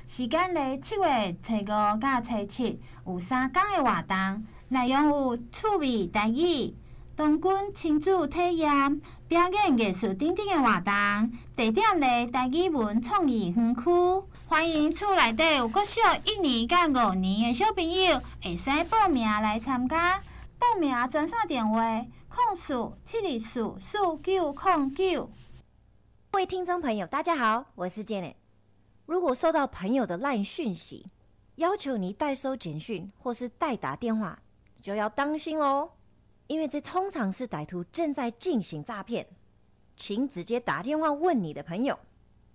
時間咧7月初5佮初七有3工的活動，內容有趣味台語、童軍親子體驗、表演藝術等等的活動。地點咧台語文創意園區，歡迎厝內底有國小1年佮5年的小朋友會使報名來參加。報名專線電話：04-724-4909。各位聽眾朋友，大家好，我是 Janet。如果收到朋友的 LINE 訊息，要求你代收簡訊或是代打電話，就要當心囉，因為這通常是歹徒正在進行詐騙。請直接打電話問你的朋友，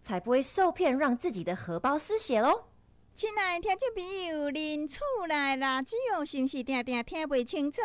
才不會受騙，讓自己的荷包失血囉。親愛的聽眾朋友，恁厝內垃圾哦，是毋是定定聽袂清楚？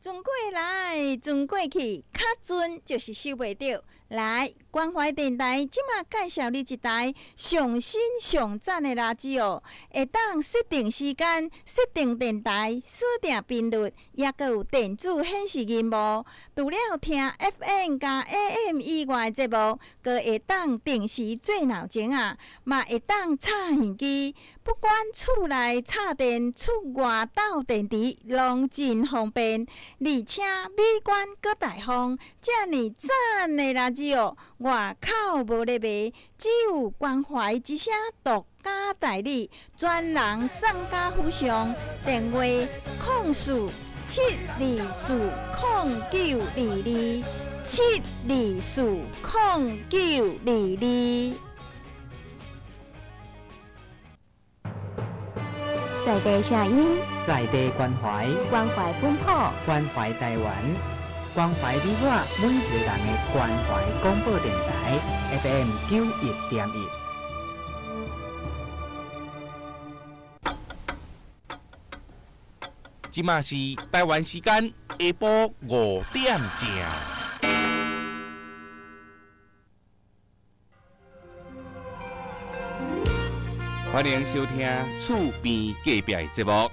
轉過來，轉過去，較準就是收袂著。來，關懷電台這馬介紹你一台上新上讚的垃圾哦，會當設定時間、設定電台、鎖定頻率，抑閣有電子顯示螢幕。除了聽 FM 佮 AM 以外的節目，閣會當定時做鬧鐘啊，嘛會當插耳機。不管厝內插電、出外鬥電池，攏真方便，而且美觀閣大方，遮爾讚的垃圾哦，外口無咧賣，只有關懷之聲獨家代理，專人送到府上。電話：04-724-0922，724-0922。在地聲音，在地關懷，關懷本土，關懷台灣，關懷你我每一個人的關懷廣播電台 FM 91.1。這馬是台灣時間下晡5點正。歡迎收聽厝邊隔壁的節目。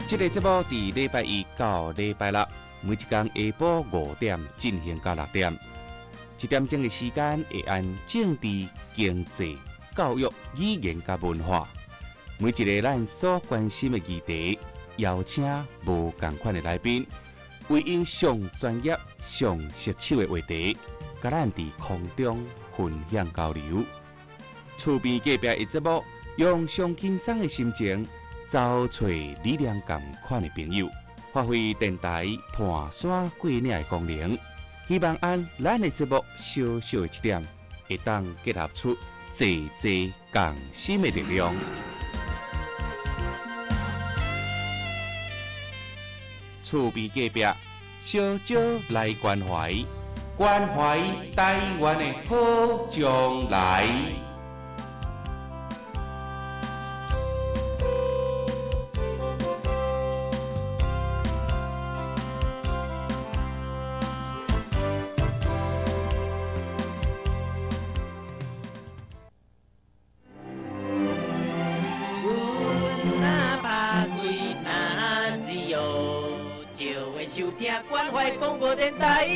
這個節目佇禮拜一到禮拜六，每一天下晡5點進行到6點，一點鐘的時間會按政治、經濟、教育、語言佮文化，每一個咱所關心的議題，邀請無仝款的來賓，為𪜶上專業、上熟手的話題，佮咱佇空中分享交流。厝邊隔壁的節目，用上輕鬆的心情，找揣理念仝款的朋友，發揮電台盤山過嶺的功能。希望按咱的節目小小的一點，會當結合出濟濟共心的力量。厝邊隔壁，小少來關懷。關懷台灣的好將來。阮若拍開哪只哦，就會收聽關懷廣播電台。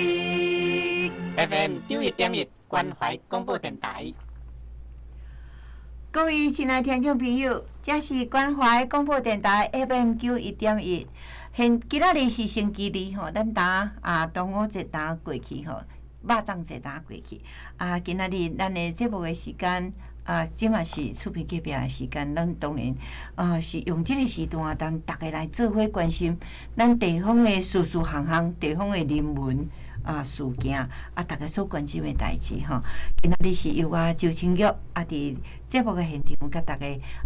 FM 91.1關懷廣播電台。各位親愛聽眾朋友，這是關懷廣播電台 FM 91.1。現今仔日是星期二吼，咱今啊端午節今過去吼，肉粽節今過去。啊，今仔日咱的節目的時間啊，這嘛是厝邊隔壁的時間，咱當然啊是用這個時段，當逐家來做伙關心咱地方的事事項項，地方的人文啊事件啊，逐家所關心的代誌吼。今仔日是由我周清玉啊，佇節目的現場，佮逐家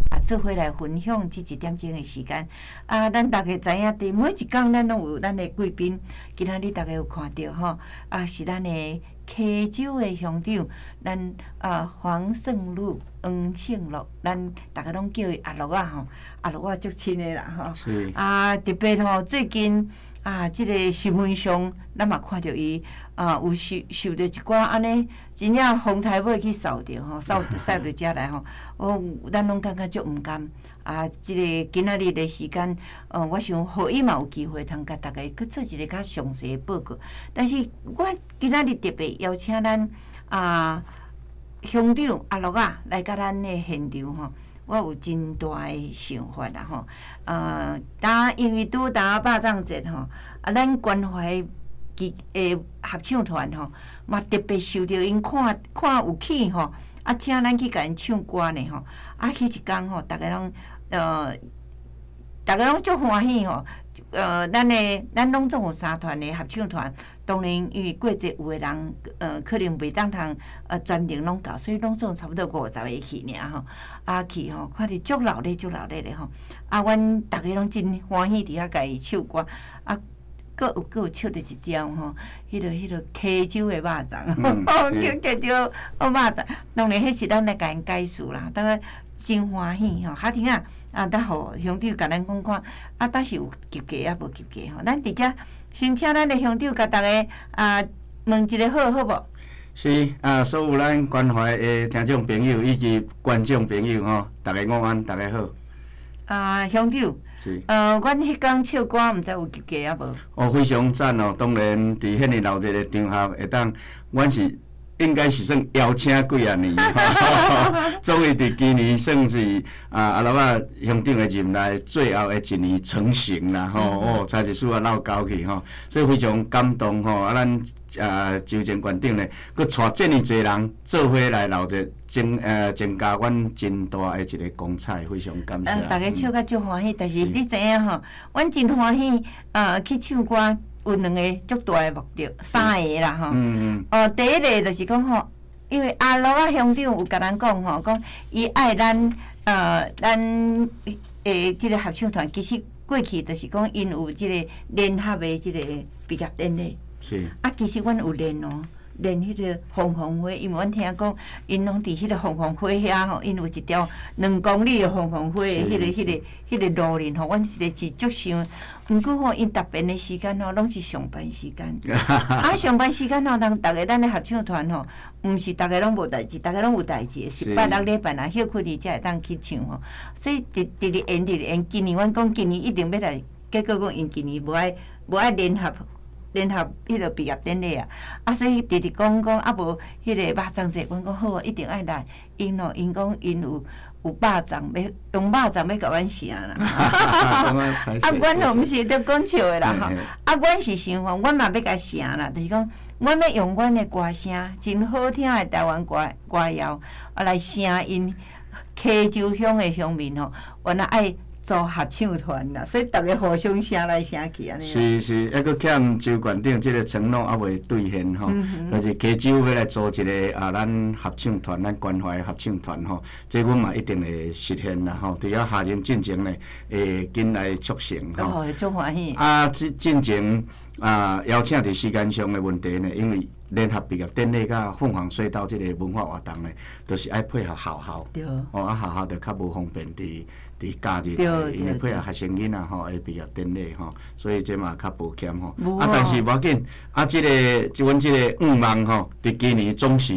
啊做伙來分享這一點鐘的時間。啊，咱逐家知影，佇每一工咱攏有咱的貴賓。今仔日逐家有看著吼，啊是咱的溪州的鄉長，咱啊黃勝祿、黃勝樂，咱逐家攏叫伊阿樂仔吼，阿樂仔足親的啦吼。啊，特別吼，最近啊，這個新聞上，咱嘛看著伊啊，有受受著一寡按呢，真正風颱尾去掃著吼，掃掃著遮來吼，哦，咱攏感覺足毋甘。啊，這個今仔日的時間，我想予伊嘛有機會通共逐家閣做一個較詳細的報告。但是我今仔日特別邀請咱啊乡長阿樂仔來佮咱的現場吼，我有真大的想法啦吼。當因為拄當肉粽節吼，啊，咱關懷基合唱團吼，嘛特別受著𪜶看看有起吼，啊，請咱去共𪜶唱歌呢吼。啊，彼一工吼，逐家攏足歡喜吼。咱攏總有三團的合唱團，當然因為過節有的人可能袂當通全程攏到，所以攏總差不多50個去爾吼。啊去吼，看著足熱鬧足熱鬧的吼。啊，阮逐家攏真歡喜佇遐共伊唱歌，啊，閣有唱著一條吼，彼个溪州的肉粽，叫溪州肉粽。當然，彼是咱來共𪜶解釋啦，大家真歡喜吼。哈婷啊，啊，等予鄉長共咱講看，啊，倒是有及格抑無及格吼。咱直接先請咱的鄉長共逐家啊問一下好好無？是啊，所有咱關懷的聽眾朋友以及觀眾朋友吼，逐家午安，逐家好。啊，鄉長，是。阮彼工唱歌，毋知有及格抑無？哦，非常讚哦！當然，佇遐爾鬧熱的場合，會當，阮是應該是算邀請幾仔年，終於佇今年算是啊阿樂仔鄉長的任內最後的一年成行啦吼！哦，差一絲仔落交去吼，所以非常感動吼！啊，咱啊周前縣長呢，閣帶遮爾濟人做伙來鬧熱，增加阮真大的一個光彩，非常感謝。逐家笑甲足歡喜，但是你知影吼，阮真歡喜啊去唱歌。有兩個足大的目的，三個啦吼。哦，第一個就是講吼，因為阿樂仔鄉長有共咱講吼，講伊愛咱這個合唱團，其實過去就是講𪜶有這個聯合的這個畢業典禮。是。啊，其實阮有練哦，練彼個鳳凰花，因為阮聽講，𪜶攏佇彼個鳳凰花遐吼，𪜶有一條2公里的鳳凰花的彼个路面吼，阮實在是足想。毋過吼，𪜶答辯的時間吼，攏是上班時間。啊，上班時間吼，人逐家咱的合唱團吼，毋是逐家攏無代誌，逐家攏有代誌，是拜六禮拜若歇睏去才會當去唱吼。所以直直咧延，直咧延。今年阮講今年一定欲來，結果講𪜶今年無愛聯合彼个畢業典禮啊，啊，所以直直講講啊，無彼个肉粽節，阮講好啊，一定愛來。𪜶吼，𪜶講𪜶有肉粽欲用肉粽欲共阮唌啦。啊，阮吼毋是咧講笑的啦吼。啊，阮是想吼，阮嘛欲共唌啦，就是講，阮欲用阮的歌聲，真好聽的台灣歌歌謠，啊來唌𪜶溪州鄉的鄉民吼，原來愛組合唱團啦，所以逐家互相唌來唌去按呢。是是，猶閣欠周縣長這個承諾猶未兌現吼，就是溪州欲來組一個啊，咱合唱團，咱關懷合唱團吼，這阮嘛一定會實現啦吼。佇遐下任進前呢，會緊來促成吼。哦，足歡喜。啊，這進前啊，邀請佇時間上的問題呢，因為聯合畢業典禮佮鳳凰隧道這個文化活動呢，就是愛配合學校。哦，啊，學校就較無方便佇假日，因為配合學生囡仔吼，會畢業典禮吼，所以這嘛較抱歉吼。啊，但是無要緊，啊，這个，這阮這个願望吼，佇今年總是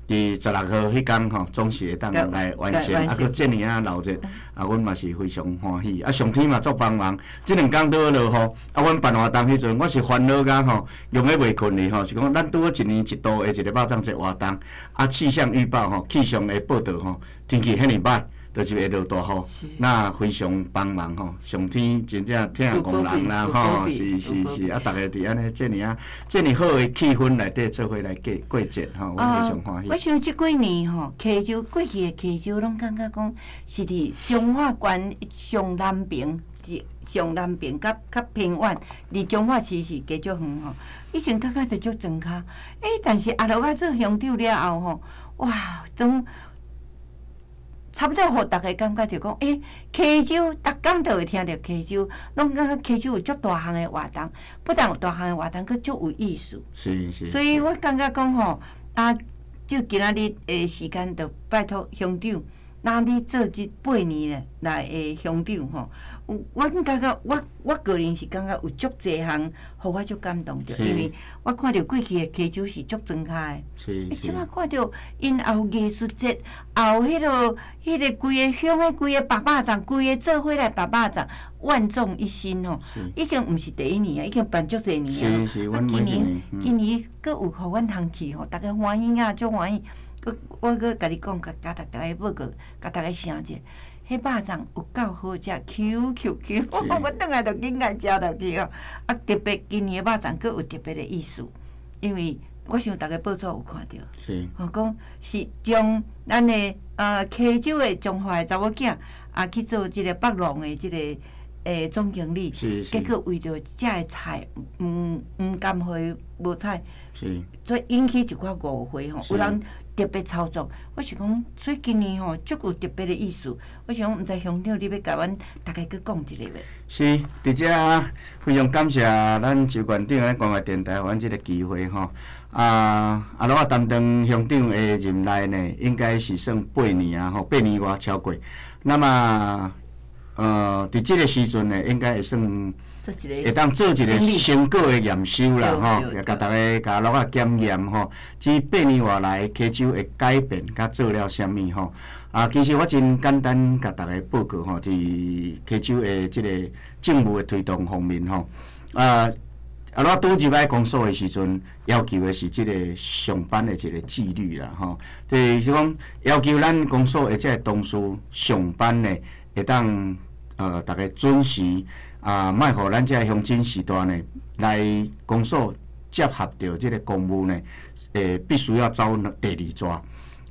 佇16號彼工吼，總是會當來完成。啊，閣遮爾仔鬧熱，啊，阮嘛是非常歡喜。啊，上天嘛足幫忙，這兩工拄好落雨。啊，阮辦活動彼陣，我是煩惱甲吼，用咧袂睏去吼，是講咱拄好一年一度的一個肉粽節活動，啊，氣象預報吼，氣象的報導吼，天氣遐爾歹。就是會落大雨，那非常幫忙吼，上天真正疼戇人啦吼，是是是，啊，逐家佇按呢遮爾仔遮爾好的氣氛內底做伙來過過節吼，阮非常歡喜。我想這幾年吼，溪州過去的溪州攏感覺講是佇彰化縣上南邊，上南邊較較偏遠，離彰化市是加足遠吼。以前感覺就足莊跤，欸，但是阿樂仔做鄉長了後吼，哇，當差不多，予逐家感覺就講，欸，溪州，逐工都會聽著溪州，攏感覺溪州有足大項的活動，不但有大項的活動，閣足有意思。是是。所以我感覺講吼，啊，就今仔日的時間，就拜託鄉長，那你做這八年來的鄉長吼，我感覺我個人是感覺有足濟項，予我足感動著，因為我看著過去的溪洲是足莊跤的，欸，這擺看著𪜶也有藝術節，也有彼個規个鄉的規個白肉粽，規个做伙來白肉粽，萬眾一心吼，已經毋是第一年啊，已經辦足濟年啊。是，啊，今年閣有予阮通去吼，逐家歡喜啊，足歡喜。閣我閣共你講，共逐家來報告，共逐家聲一下，彼肉粽有夠好食，Q Q Q，我轉來就緊共食落去哦。啊，特別今年的肉粽閣有特別的意思，因為我想逐家報紙有看著，吼講是將咱的溪洲的彰化的查某囝啊去做這個北農的這個總經理，結果為著遮的菜毋甘予伊無菜，所以引起一寡誤會吼，有人特別操作。我是講，所以今年吼足有特別的意思。我想講，毋知鄉長你欲共阮逐家閣講一下袂？是，佇遮非常感謝咱周縣長、咱關懷電台予阮這个機會吼。啊，阿羅我擔當鄉長的任內呢，應該是算八年啊吼，八年外超過。那麼，佇這个時陣呢，應該會算會當做一個成果的驗收啦吼，共逐家共阿羅仔檢驗吼。這八年外來溪洲的改變，佮做了啥物吼？啊，其實我真簡單共逐家報告吼，佇溪洲的這個政務的推動方面吼，啊，啊，我拄入來公所的時陣，要求的是這個上班的一個紀律啦吼，就是講要求咱公所的這個同事上班呢，會當逐家準時啊，莫予咱這個鄉親序大呢來公所接合著這個公務呢，必須要走第二逝。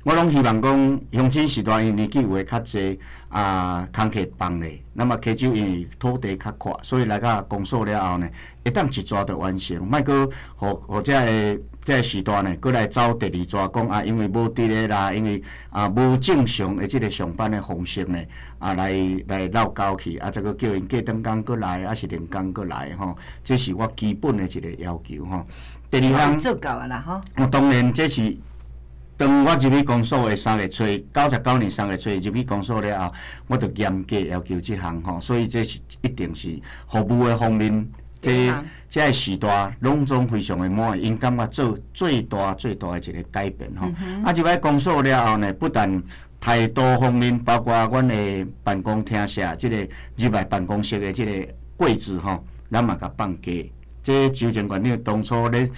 我攏希望講鄉親序大因年紀有的較濟啊，工課放咧，那麼溪洲因為土地較闊，所以來到公所了後呢，會當一逝就完成，莫閣予這个序大呢，閣來走第二逝，講啊，因為無佇咧啦，因為啊無正常的這個上班的方式呢，啊來落交去，啊再閣叫𪜶過轉工閣來，抑是連工閣來吼，這是我基本的一個要求吼。第二項做到啊啦吼。我當然這是。當我入去公所的3月初，99年3月初入去公所了後，我就嚴格要求這項吼，所以這是一定是服務的方面，這個序大攏總非常的滿意，𪜶感覺做最大最大的一個改變吼。啊，入來公所了後呢，不但態度方面，包括阮的辦公廳舍這個入來辦公室的這個櫃子吼，咱嘛共放低。這周前縣長當初咧。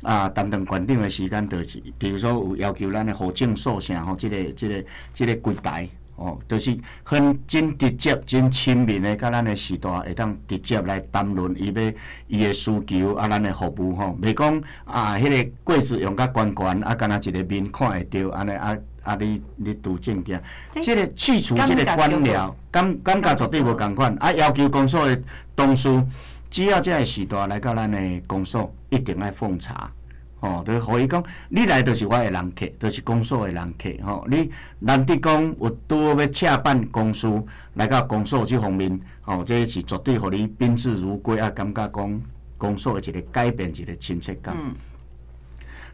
啊，擔當縣長的時間，就是，比如說有要求咱的戶政所啥吼，這個櫃台，哦，就是很真直接、真親民的，佮咱的序大會當直接來談論伊欲伊的需求啊，咱的服務吼，袂講啊，彼個櫃子用甲懸懸，啊，干焦一個面看會著，按呢啊啊，你拄證件，這個去除這個官僚，感覺絕對無仝款，啊，要求公所的同事。只要這个序大來到咱的公所，一定愛奉茶，吼，就予伊講，你來就是我的人客，就是公所的人客，吼。你難得講有拄好欲洽辦公事來到公所這方面，吼，這是絕對予你賓至如歸啊！感覺講公所的一個改變，一個親切感。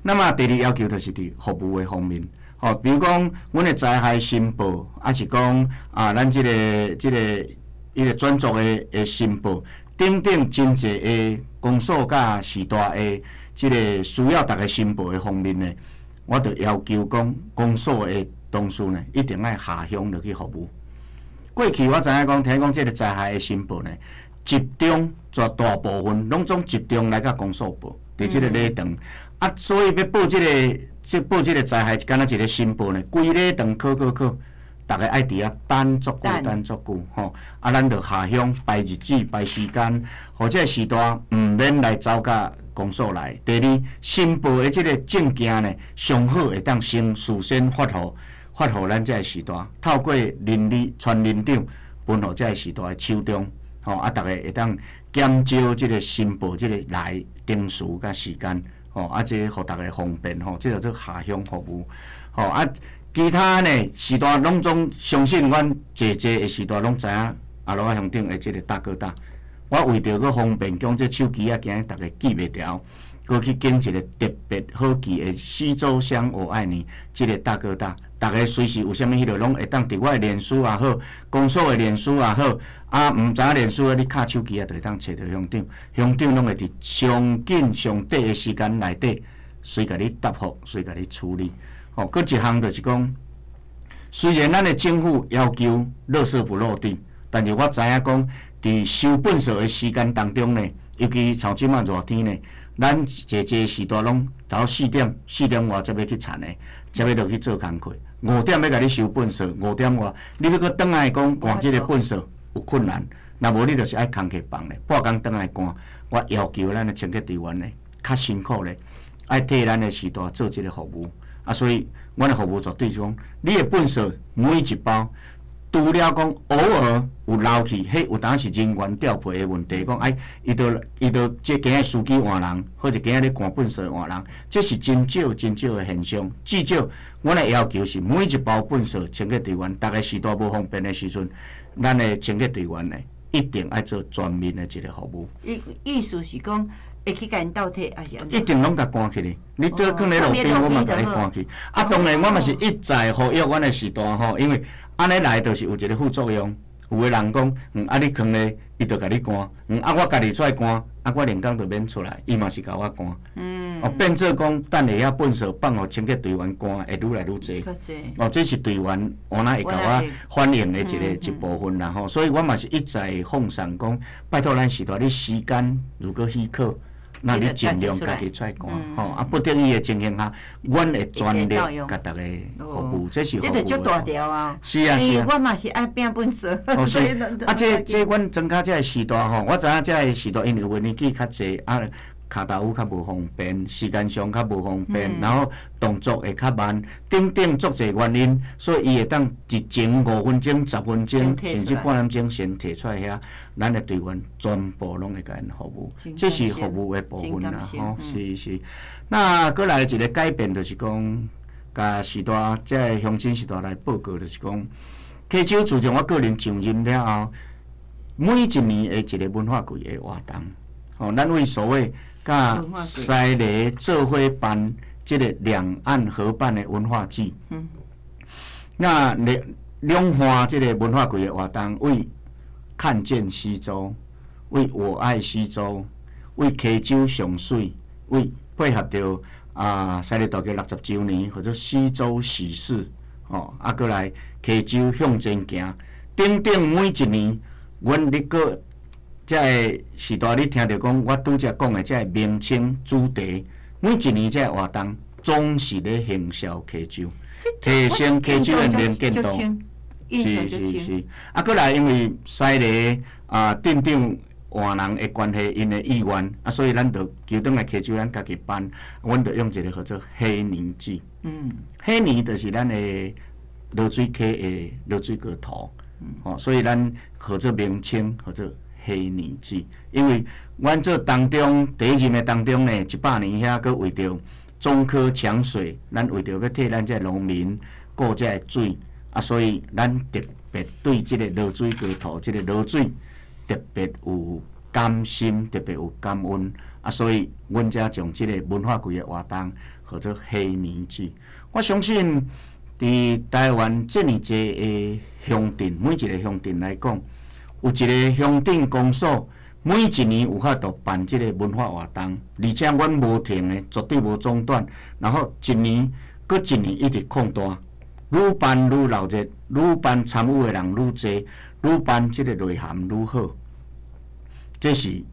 那麼第二要求就是佇服務的方面，吼，比如講，阮的災害申報，抑是講啊，咱這個伊個轉作的申報。等等，真濟的公所佮序大的這個需要逐家申報的方面呢，我就要求講公所的同事呢，一定愛下鄉落去服務。過去我知影講，聽講這個災害的申報呢，集中絕大部分攏總集中來到公所報，佇這個禮堂。啊，所以欲報這個，這報這個災害，敢若一個申報呢，規禮堂考考考。逐家愛佇遐等足久，等足久吼。啊，咱就下鄉排日子、排時間，予這个序大毋免來走到公所來。第二，申報的這個證件呢，上好會當先事先發予咱這个序大，透過鄰里傳鄰長分予這个序大的手中，吼啊，逐家會當減少這個申報這個來程序佮時間，吼啊，這予逐家方便吼，這叫做下鄉服務，吼啊。其他呢，序大攏總相信阮濟濟的序大攏知影阿羅仔鄉長的這個大哥大。我為著閣方便，將這手機仔驚逐家記袂牢，閣去拣一个特别好记的溪州乡我爱你，這个大哥大，逐家隨時有啥物彼落攏會當佇我的臉書也好，公所的臉書也好，啊，毋知影臉書的你敲手機啊，就會當揣著鄉長，鄉長攏會佇上緊上短的時間內底，隨共你答覆，隨共你處理。吼，閣一項就是講，雖然咱的政府要求垃圾不落地，但是我知影講，佇收糞埽的時間當中呢，尤其像這擺熱天呢，咱濟濟時段攏早四點四點外才欲去田的，才欲落去做工課。5點欲共你收糞埽，5點外，你欲閣轉來講趕這个糞埽有困難。若無你就是愛工課放咧，半工轉來趕。我要求咱的清潔隊員呢，較辛苦咧，愛替咱的時代做這个服務。啊，所以阮的服務絕對是講，你的糞埽每一包，除了講偶爾有漏去，彼有當時人員調配的問題，講哎，伊著伊著這今仔司機換人，或者今仔咧趕糞埽換人，這是真少真少的現象。至少，阮的要求是每一包糞埽清潔隊員，逐个時段無方便的時陣，咱的清潔隊員呢，一定愛做全面的一个服務。意思是講，會去共𪜶鬥提，抑是按怎？一定攏共趕去哩。你倒囥咧路邊，我嘛共你趕去。啊，當然我嘛是一再呼籲阮的序大吼，因為按呢來就是有一个副作用。有的人講，啊你囥咧，伊就共你趕。啊我家己出來趕，啊我連工就免出來，伊嘛是共我趕。哦，變做講，等下遐糞埽放予清潔隊員趕，會愈來愈濟。哦，這是隊員原來會共我反映的一个一部分啦吼。所以我嘛是一再奉上講，拜託咱序大，你時間如果許可，那你盡量家己出來趕吼。啊，不得已的情形下，阮會全力共逐家服務，這是服務。這就足大條啊！是啊是啊。我嘛是愛拼糞埽。哦是。啊，這阮莊跤這个序大吼，我知影這个序大因為有年紀較濟啊。跤踏趺較無方便，時間上較無方便，然後動作會較慢，等等足濟原因，所以伊會當一前5分鐘、10分鐘，甚至半點鐘先提出來遐，咱的隊員全部攏會共𪜶服務，這是服務的部分啦，吼，是是。那閣來一个改變就是講，共序大這个鄉親序大來報告，就是講，溪州自從我個人上任了後，每一年的一个文化季的活動，吼，咱為所謂佮西螺做伙辦這个兩岸合辦的文化季，那兩岸這个文化季的活動，為看見溪州，為我愛溪州，為溪州上媠，為配合著啊西螺大橋60週年，或者溪州喜事，吼，啊，閣來溪州向前行，等等，每一年，阮咧閣這个序大，你聽著講，我拄才講的這个名稱主題，每一年這个活動總是咧行銷溪州，提升溪州的能見度。是是是，啊，閣來因為西螺啊鎮長換人的關係，𪜶的意願，啊，所以咱就求轉來溪州，咱家己辦，阮就用一个號做黑泥季。黑泥就是咱的濁水溪的濁水溝塗，吼，所以咱號做名稱，號做黑泥季。因為阮這當中第一任的當中呢，100年遐閣為著總科搶水，咱為著欲替咱這農民顧這个水，啊，所以咱特別對這个濁水溝塗，這个濁水特別有感心，特別有感恩，啊，所以阮才將這个文化季的活動號做黑泥季。我相信佇台灣這爾濟的鄉鎮，每一个鄉鎮來講，有一个鄉鎮公所，每一年有法度辦這个文化活動，而且阮無停的，絕對無中斷。然後一年閣一年一直擴大，愈辦愈鬧熱，愈辦參與的人愈濟，愈辦這个內涵愈好。這是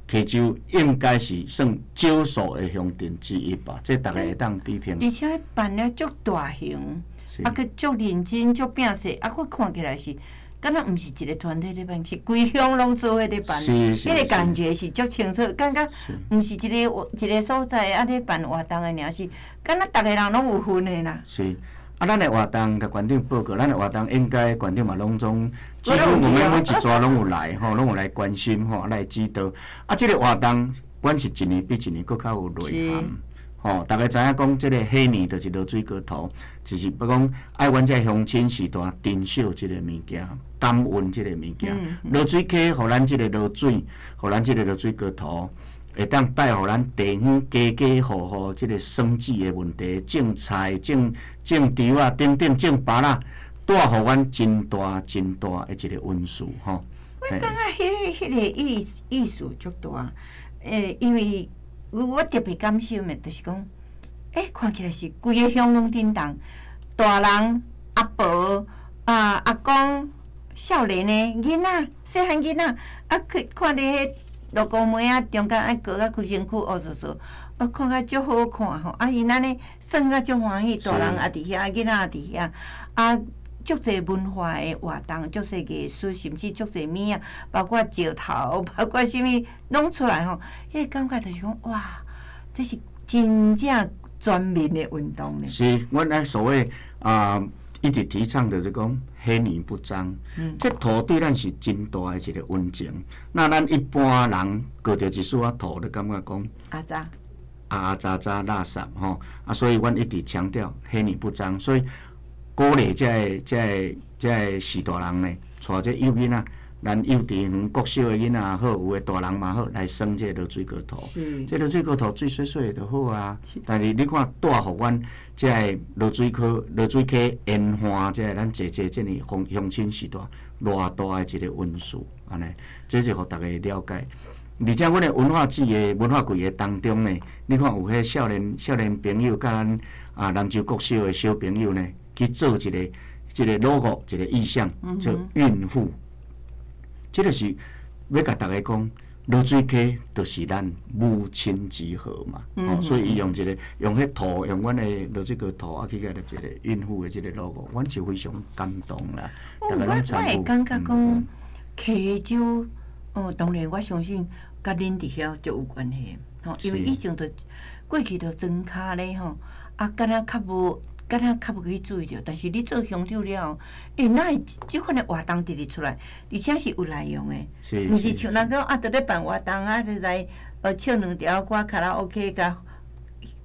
溪州應該是算少數的鄉鎮之一吧？這逐家會當比評。而且辦了足大型，啊，閣足認真、足拼勢，啊，我看起來是。敢若毋是一个團體咧辦，是規鄉攏做伙咧辦，彼个感覺是足清楚，感覺毋是一个一个所在啊咧辦活動的爾，是敢若逐个人攏有份的啦。是，啊，咱的活動共縣長報告，咱的活動應該縣長嘛攏總幾乎我們每一逝攏有來吼，攏有來關心吼，來指導。啊，這个活動，阮是一年比一年閣較有內涵。吼，逐家知影講，這个黑泥就是濁水溝塗，就是欲講愛阮這鄉親序大珍惜這个物件，感恩這个物件。濁水溪予咱這个濁水，予咱這个濁水溝塗，會當帶予咱地方家家戶戶這个生計的問題，種菜、種種稻仔等等，種芭樂，帶予阮真大真大的一个恩賜吼。我感覺彼个意思足大，因為我特別感受的，就是講，看起來是規个鄉攏叮當，大人、阿婆、啊阿公、少年的囡仔、細漢囡仔，啊去看佇彼鑼鼓糜仔中間愛過甲規身軀烏趖趖，我看甲足好看吼，啊𪜶按呢耍甲足歡喜，大人也佇遐，囡仔也佇遐，啊。足濟文化的活動，足濟藝術，甚至足濟物仔，包括石頭，包括啥物攏出來吼。彼個感覺就是講，哇，這是真正全民的運動呢。是，阮咧所謂啊，一直提倡就是講黑泥不髒，這土對咱是真大的一個恩情。那咱一般人過著一絲仔土，就感覺講阿雜阿雜雜垃圾吼。啊，所以阮一直強調黑泥不髒，所以。鼓勵這个序大人呢，帶這幼囡仔，咱幼稚園、國小的囡仔也好，有的大人嘛好，來耍這个濁水溪土。這濁水溪土水洗洗就好啊。但是你看帶予阮這个濁水溪、濁水溪沿岸這个咱濟濟這爾鄉親序大偌大的一个恩賜，按呢，這就予逐家了解。而且阮的文化節的文化季的當中呢，你看有彼少年朋友佮咱啊南州國小的小朋友呢，去做一个這个 logo，一个意象，做孕婦，這就是欲共逐家講，濁水溪就是咱母親之河嘛，哦，所以伊用一个用彼土，用阮的濁水溪土啊，去共立一個孕婦的這个 logo，阮是非常感動啦。我我會感覺講溪州，哦，當然我相信佮恁佇遐足有關係，吼，因為以前就過去就莊跤咧吼，啊，敢若較無。敢若較無去注意著，但是你做鄉長了後，哪會這款的活動直直出來，而且是有內容的，毋是像人講啊，佇咧辦活動啊，就來唱兩條歌卡拉 OK，共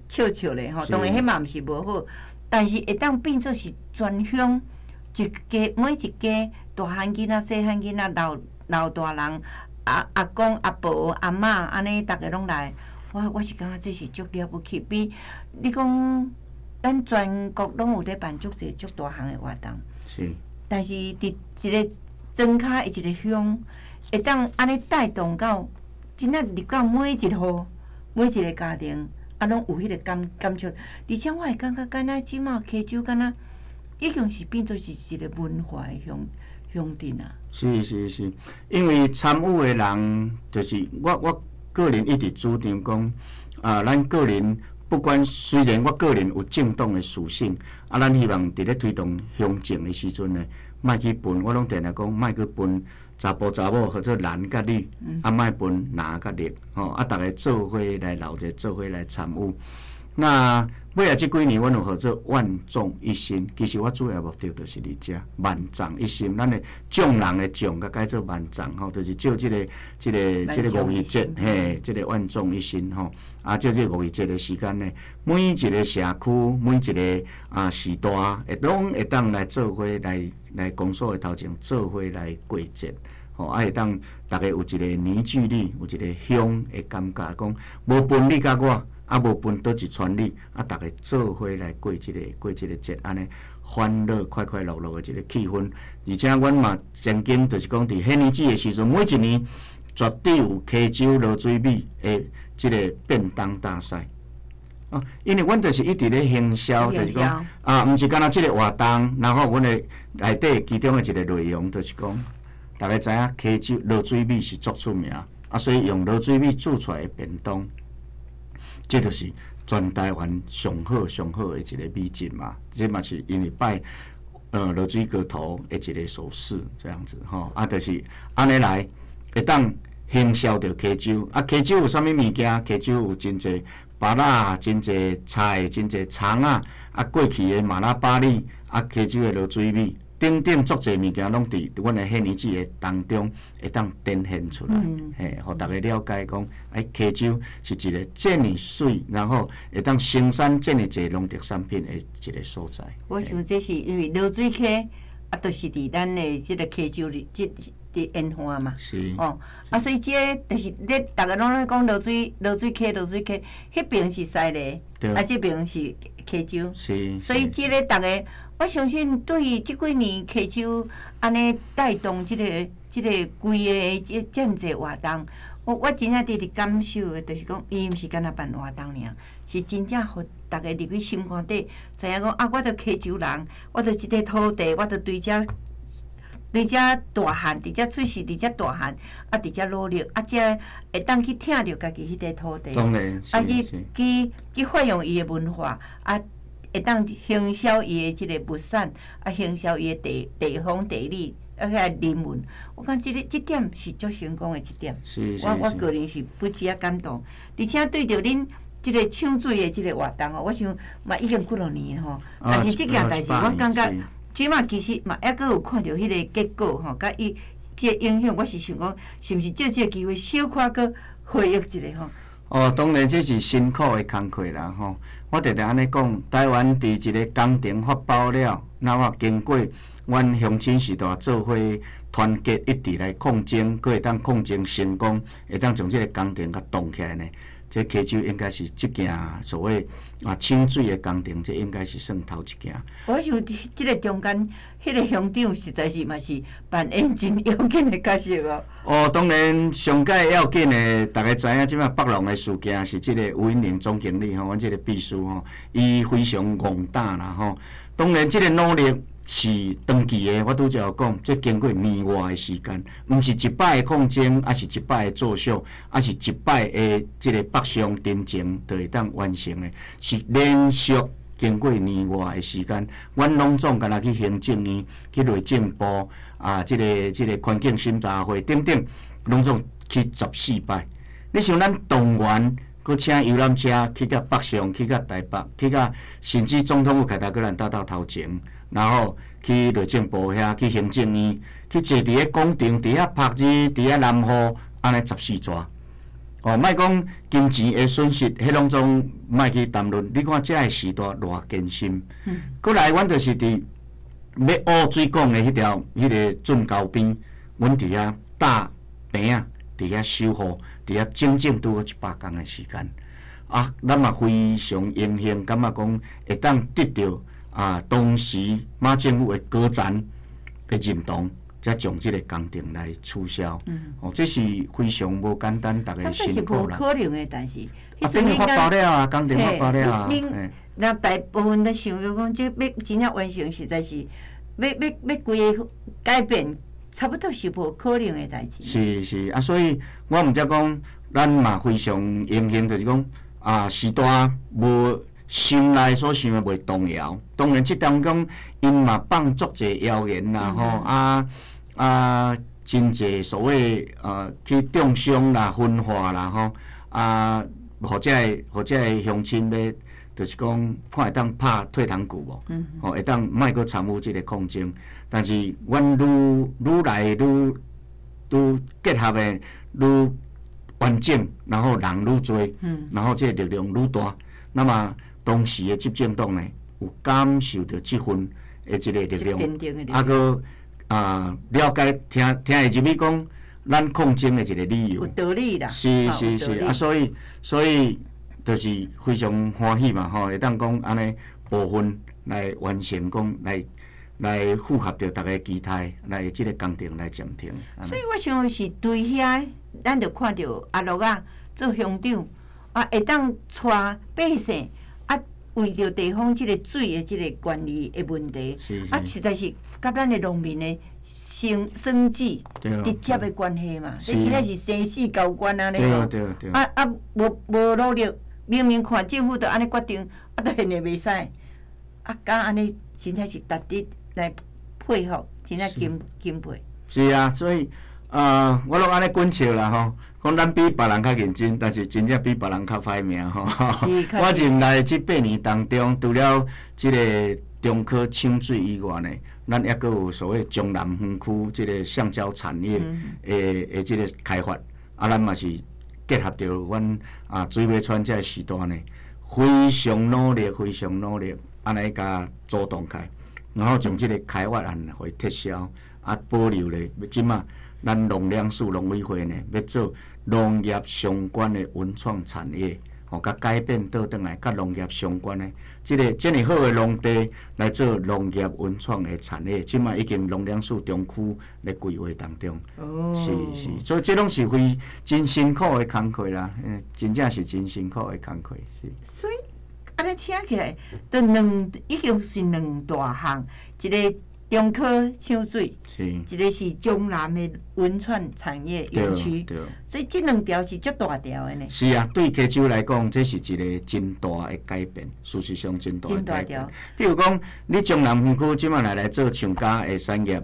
笑笑咧吼。當然，彼嘛毋是無好，但是會當變做是全鄉一家每一家大漢囡仔、細漢囡仔、老老大人、阿阿公、阿婆、阿嬤，按呢逐家攏來，我是感覺這是足了不起，比你講。咱全國攏有咧辦足濟足大項的活動，但是佇一个莊跤的一个鄉，會當按呢帶動到，真正入到每一戶、每一个家庭，啊，攏有彼个感觸。而且我會感覺，敢若這馬溪州，敢若已經是變做是一个文化的鄉鎮啊。是是是，因為參與的人，就是我個人一直主張講，啊，咱個人。不管雖然我個人有政黨的屬性，啊，咱希望佇咧推動鄉政的時陣呢，莫去分，我攏定定講，莫去分查埔查某或者男佮女，啊，莫分藍佮綠，吼，啊，逐家做伙來鬧熱，做伙來參與。那尾仔這幾年，阮有號做萬眾一心。其實我主要目的就是佇遮萬眾一心。咱的眾人的眾，共改做萬眾吼，就是借這个五一節，嘿，這个萬眾一心吼。啊，借這個五一節的時間呢，每一個社區，每一個啊時代，會攏會當來做伙來來公所的頭前做伙來過節。吼，啊會當逐家有一個凝聚力，有一個鄉的感覺，講無分你佮我。啊，無分佗一村里，啊，逐家做伙來過這个節，按呢歡樂快快樂樂的一個氣氛。而且，阮嘛曾經就是講，佇獻年節的時陣，每一年絕對有溪州濁水米的這个便當大賽。啊，因為阮就是一直咧行銷，就是講啊，毋是干焦這个活動，然後阮的內底其中的一個內容就是講，逐家知影溪州濁水米是足出名，啊，所以用濁水米煮出來的便當。這就是全台灣上好上好的一个米質嘛，這嘛是因為拜濁水溪頭的一个手勢這樣子吼，啊，就是按呢來會當行銷著溪州，啊，溪州有啥物物件？溪州有真濟芭樂、真濟菜、真濟蔥仔，啊，過去的馬拉巴栗，啊，溪州的濁水米。等等，足濟物件攏佇阮的獻年節的當中會當展現出來，嘿，予逐家了解講，哎，溪州是一个遮爾媠，然後會當生產遮爾濟農特產品的一个所在。我想這是因為濁水溪啊，就是佇咱的這个溪州裡，這伫演化嘛。哦，啊，所以这个就是咧，逐个攏咧讲濁水濁水溪濁水溪，彼爿是西螺，啊，這爿是溪洲。所以這个逐个，我相信對於這幾年溪洲按呢帶動這個規个這遮濟活動，我真正佇感受的，就是講伊毋是干焦辦活動爾，是真正予逐个入去心肝底，知影講啊，我著溪洲人，我著這塊土地，我著對遮對遮大漢，佇遮出世，佇遮大漢，啊，佇遮努力，啊，才會當去疼著家己彼塊土地，當然，啊，去發揚伊的文化，啊，會當行銷伊的這個物產，啊，行銷伊的地方地理，啊，遐人文，我感覺這點是足成功的一點。我個人是不止啊感動，而且對著恁這個搶水的這個活動吼，我想嘛已經幾落年吼，但是這件代誌我感覺。這馬其實嘛，猶閣有看著彼個結果吼，佮伊這個影響，我是想講，是毋是藉這個機會小可閣回憶一下吼？哦，當然這是辛苦的工課啦吼。我常常按呢講，台灣佇一個工程發包了，那我經過阮鄉親時代做伙團結一致來抗爭，閣會當抗爭成功，會當將這個工程共動起來呢。這溪洲應該是這件所謂啊搶水的工程，這應該是算頭一件。我想這個中間，彼個鄉長實在是嘛是扮演真要緊的角色哦。哦，當然上蓋要緊的，逐家知影，這擺北龍的事件是這個吳音寧總經理吼，阮這個秘書吼，伊非常戇膽啦吼。當然這個努力是長期的，我拄才有講，這經過年外的時間，毋是一擺的抗爭，抑是一擺的作秀，抑是一擺的這個北上陳情就會當完成的，是連續經過年外的時間。阮攏總敢若去行政院、去內政部啊，這個環境審查會等等，攏總去14擺。你想咱動員，閣請遊覽車去到北上，去到台北，去到甚至總統府開台閣咱搭到頭前。然後去內政部遐，去行政院，去坐佇咧廣場，佇遐曝日，佇遐淋雨，按呢14逝。哦，莫講金錢的損失，彼攏總莫去談論。你看這个時代偌艱辛。閣來，阮就是佇欲挖水管的彼條、彼個圳溝邊，阮佇遐搭棚仔，佇遐守護，佇遐整整拄好100工的時間。啊，咱嘛非常榮幸，感覺講會當得著。啊！當時馬政府的高層的認同，才將這個工程來取消。哦，這是非常無簡單，逐家辛苦啦。這是無可能的代誌。啊，等於發包了啊，工程發包了啊。恁那大部分咧想著講，這欲真正完成，實在是欲規个改變，差不多是無可能的代誌。是是啊，所以我毋才講，咱嘛非常榮幸，就是講啊，時代無。心內所想的袂動搖，當然這當中𪜶嘛放足濟謠言啦吼，啊真濟所謂去中傷啦、分化啦吼，啊，予這个鄉親欲，就是講看會當拍退堂鼓無？吼，會當莫閣參與這個抗爭。但是阮愈來愈愈結合的愈完整，然後人愈濟，然後這個力量愈大，那麼。當時的執政黨呢，有感受著這份的這個力量，啊，閣啊了解聽聽會入去講，咱抗爭的一個理由。有道理啦。是是是，啊，所以就是非常歡喜嘛，吼，會當講按呢部分來完成，講來符合著逐家期待，來這個工程來暫停。所以我想是對遐，咱就看著阿樂仔做鄉長，啊，會當帶百姓。為著地方這個水的這個權利的問題，啊，實在是佮咱的農民的生計直接的關係嘛，這真正是生死交關按呢吼。啊啊，無努力，明明看政府都按呢決定，啊，都現在袂使，啊，敢按呢真正是值得來佩服，真正欽欽佩。是啊，所以我攏按呢滾笑啦吼。講咱比別人較認真，但是真正比別人較歹命吼。我任內這8年當中，除了這個中科搶水以外呢，咱猶閣有所謂中南園區這個橡膠產業的這個開發，啊，咱嘛是結合著阮啊水尾村這個時代呢，非常努力，非常努力，按呢共組動起來，然後將這個開發案予伊撤銷，啊，保留咧，這馬咱農糧署農委會呢，欲做農業相關的文創產業，吼，共改變倒轉來，佮農業相關的，這个遮爾好的農地來做農業文創的產業，這馬已經農糧署中區咧規劃當中。哦，是是，所以這攏是非真辛苦的工課啦，真正是真辛苦的工課。是。所以按呢聽起來，都兩已經是兩大項，一个中科搶水，一个是中南的文創產業園區，所以這兩條是足大條的呢。是啊，對溪州來講，這是一个真大的改變，事實上真大的改變。比如講，你中南園區這馬來做橡膠的產業，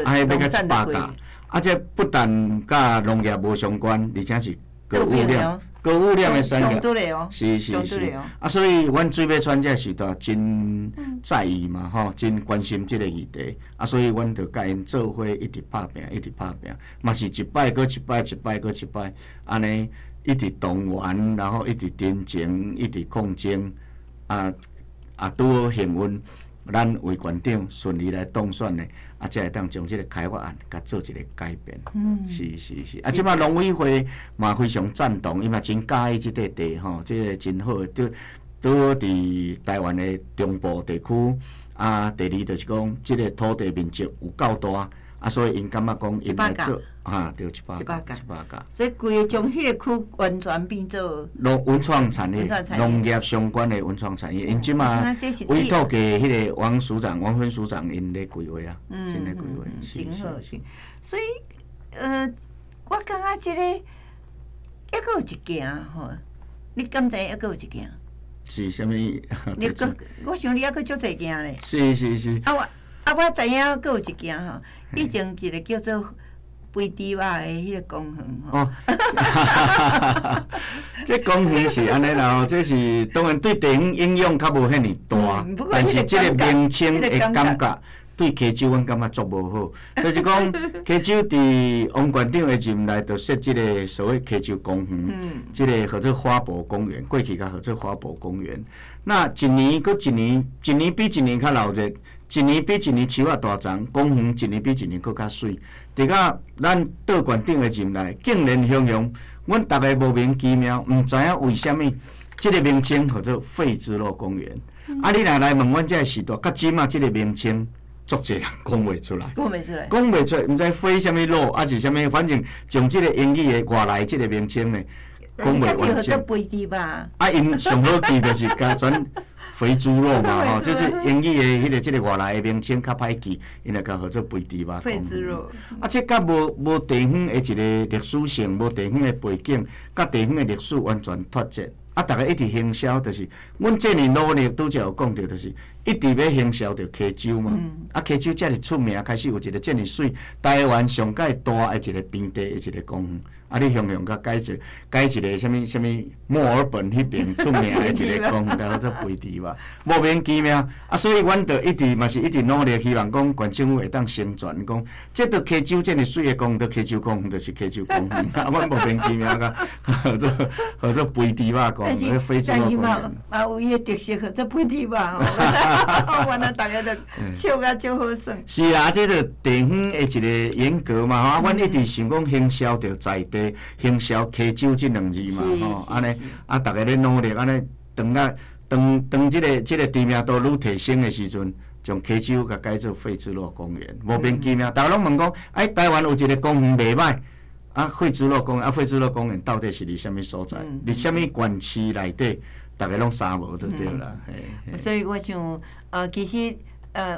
啊，彼欲到100甲，啊，這不但佮農業無相關，而且是高污染。高污染的產業，是是是，啊，所以阮水尾村這時代真在意嘛，吼，真關心這个議題，啊，所以阮就佮𪜶做伙一直拍拚，一直拍拚，嘛是一擺閣一擺，一擺閣一擺，按呢一直動員，然後一直陳情，一直抗爭，啊啊，拄好幸運，咱魏縣長順利來當選的，啊，才會當將這个開發案共做一个改變。是是是，啊，這馬農委會嘛非常贊同，伊嘛真佮意這塊地吼，這个真好，拄拄好佇台灣的中部地區。啊，第二就是講，這个土地面積有夠大，啊，所以𪜶感覺講，𪜶來做，哈，對，一百甲，一百甲。所以規个將彼个區完全變做農文創產業，農業相關的文創產業。𪜶這馬委託給彼个王署長、王分署長𪜶咧規劃啊，真咧規劃，真好。所以，我感覺這个猶閣有一件吼，你敢知猶閣有一件？是啥物？你閣，我想你猶閣足濟件咧。是是是。啊我啊我知影閣有一件吼，以前一个叫做肥豬肉的彼个公園吼。哦，這公園是按呢啦吼，這是當然對地方影響較無遐爾大，但是這个名稱的感覺對溪州阮感覺足無好。就是講溪州佇王縣長的任內就設這个所謂溪州公園，這个號做花博公園，過去共號做花博公園。那一年閣一年，一年比一年較鬧熱，一年比一年樹仔大叢，公園一年比一年閣較媠。直到咱倒縣長的任內，竟然雄雄，阮逐个莫名其妙，毋知影為啥物，這个名稱號做廢豬肉公園。啊，你若來問阮這个時代，到這馬這个名稱，足濟人講袂出來，講袂出來，講袂出來，毋知廢啥物肉，抑是啥物，反正將這个英語的外來這个名稱呢，講袂完整。啊，𪜶上好記就是共轉肥豬肉嘛，吼，這是英語的彼个這个外來的名稱較歹記，𪜶就共號做肥豬肉。肥豬肉。啊，這佮無地方的一个歷史性，無地方的背景，佮地方的歷史完全脫節。啊！逐个一直行銷，就是阮這爾努力，拄才有講著，就是一直欲行銷著溪州嘛。啊，溪州遮爾出名，開始有一个遮爾媠，台灣上蓋大的一個平地的一个公園。啊，你雄雄共改一改一个啥物啥物墨爾本彼邊出名的一个公園，叫做肥豬肉，莫名其妙。啊，所以阮就一直嘛是一直努力，希望講縣政府會當成全，講這著溪州遮爾媠的公園，溪州公園就是溪州公園。啊，阮莫名其妙共號做號做肥豬肉公園。但是嘛嘛有伊的特色，號做肥豬肉吼，原來逐家都笑甲足好耍。是啊，這著地方的一个沿革嘛吼，啊，阮一直想講行銷著在地，行銷溪州這兩字嘛吼，按呢啊，逐家咧努力，按呢當啊當當這个這个知名度愈提升的時陣，將溪州共改做廢豬肉公園，莫名其妙，逐家攏問講，哎，台灣有一个公園袂歹。啊，廢豬肉公園，啊，廢豬肉公園到底是佇啥物所在？佇啥物縣市內底？逐家攏三無就對啦。所以我想，其實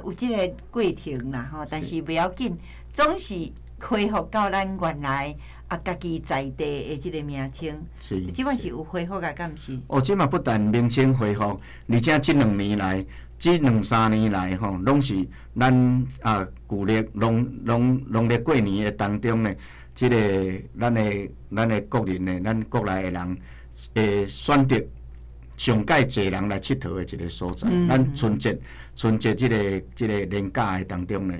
有這个過程啦吼，但是袂要緊，總是恢復到咱原來啊家己在地的這个名稱。是。這擺是有恢復啊，敢毋是？哦，這馬不但名稱恢復，而且這兩年來，這兩三年來吼，攏是咱啊舊曆農曆過年的當中呢。這个咱的國人呢，咱國內的人會選擇上蓋濟人來𨑨迌的一个所在。咱春節這个年假的當中呢，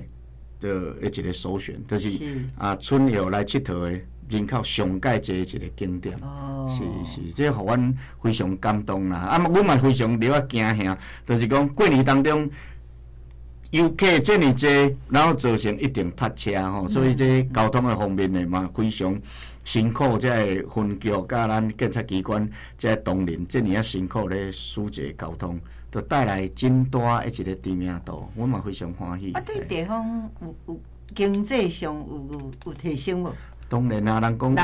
就一个首選，就是啊春遊來𨑨迌的人口上蓋濟的一个景點。哦，是是，這予阮非常感動啦。啊，阮嘛非常著仔驚嚇，就是講過年當中。游客遮爾濟，然後造成一定塞車吼，所以這交通的方面呢嘛非常辛苦，這个分局佮咱警察機關這个同仁遮爾仔辛苦咧疏解交通，就帶來真大的一個知名度，我嘛非常歡喜。啊，對地方有經濟上有提升無？當然啊，人講有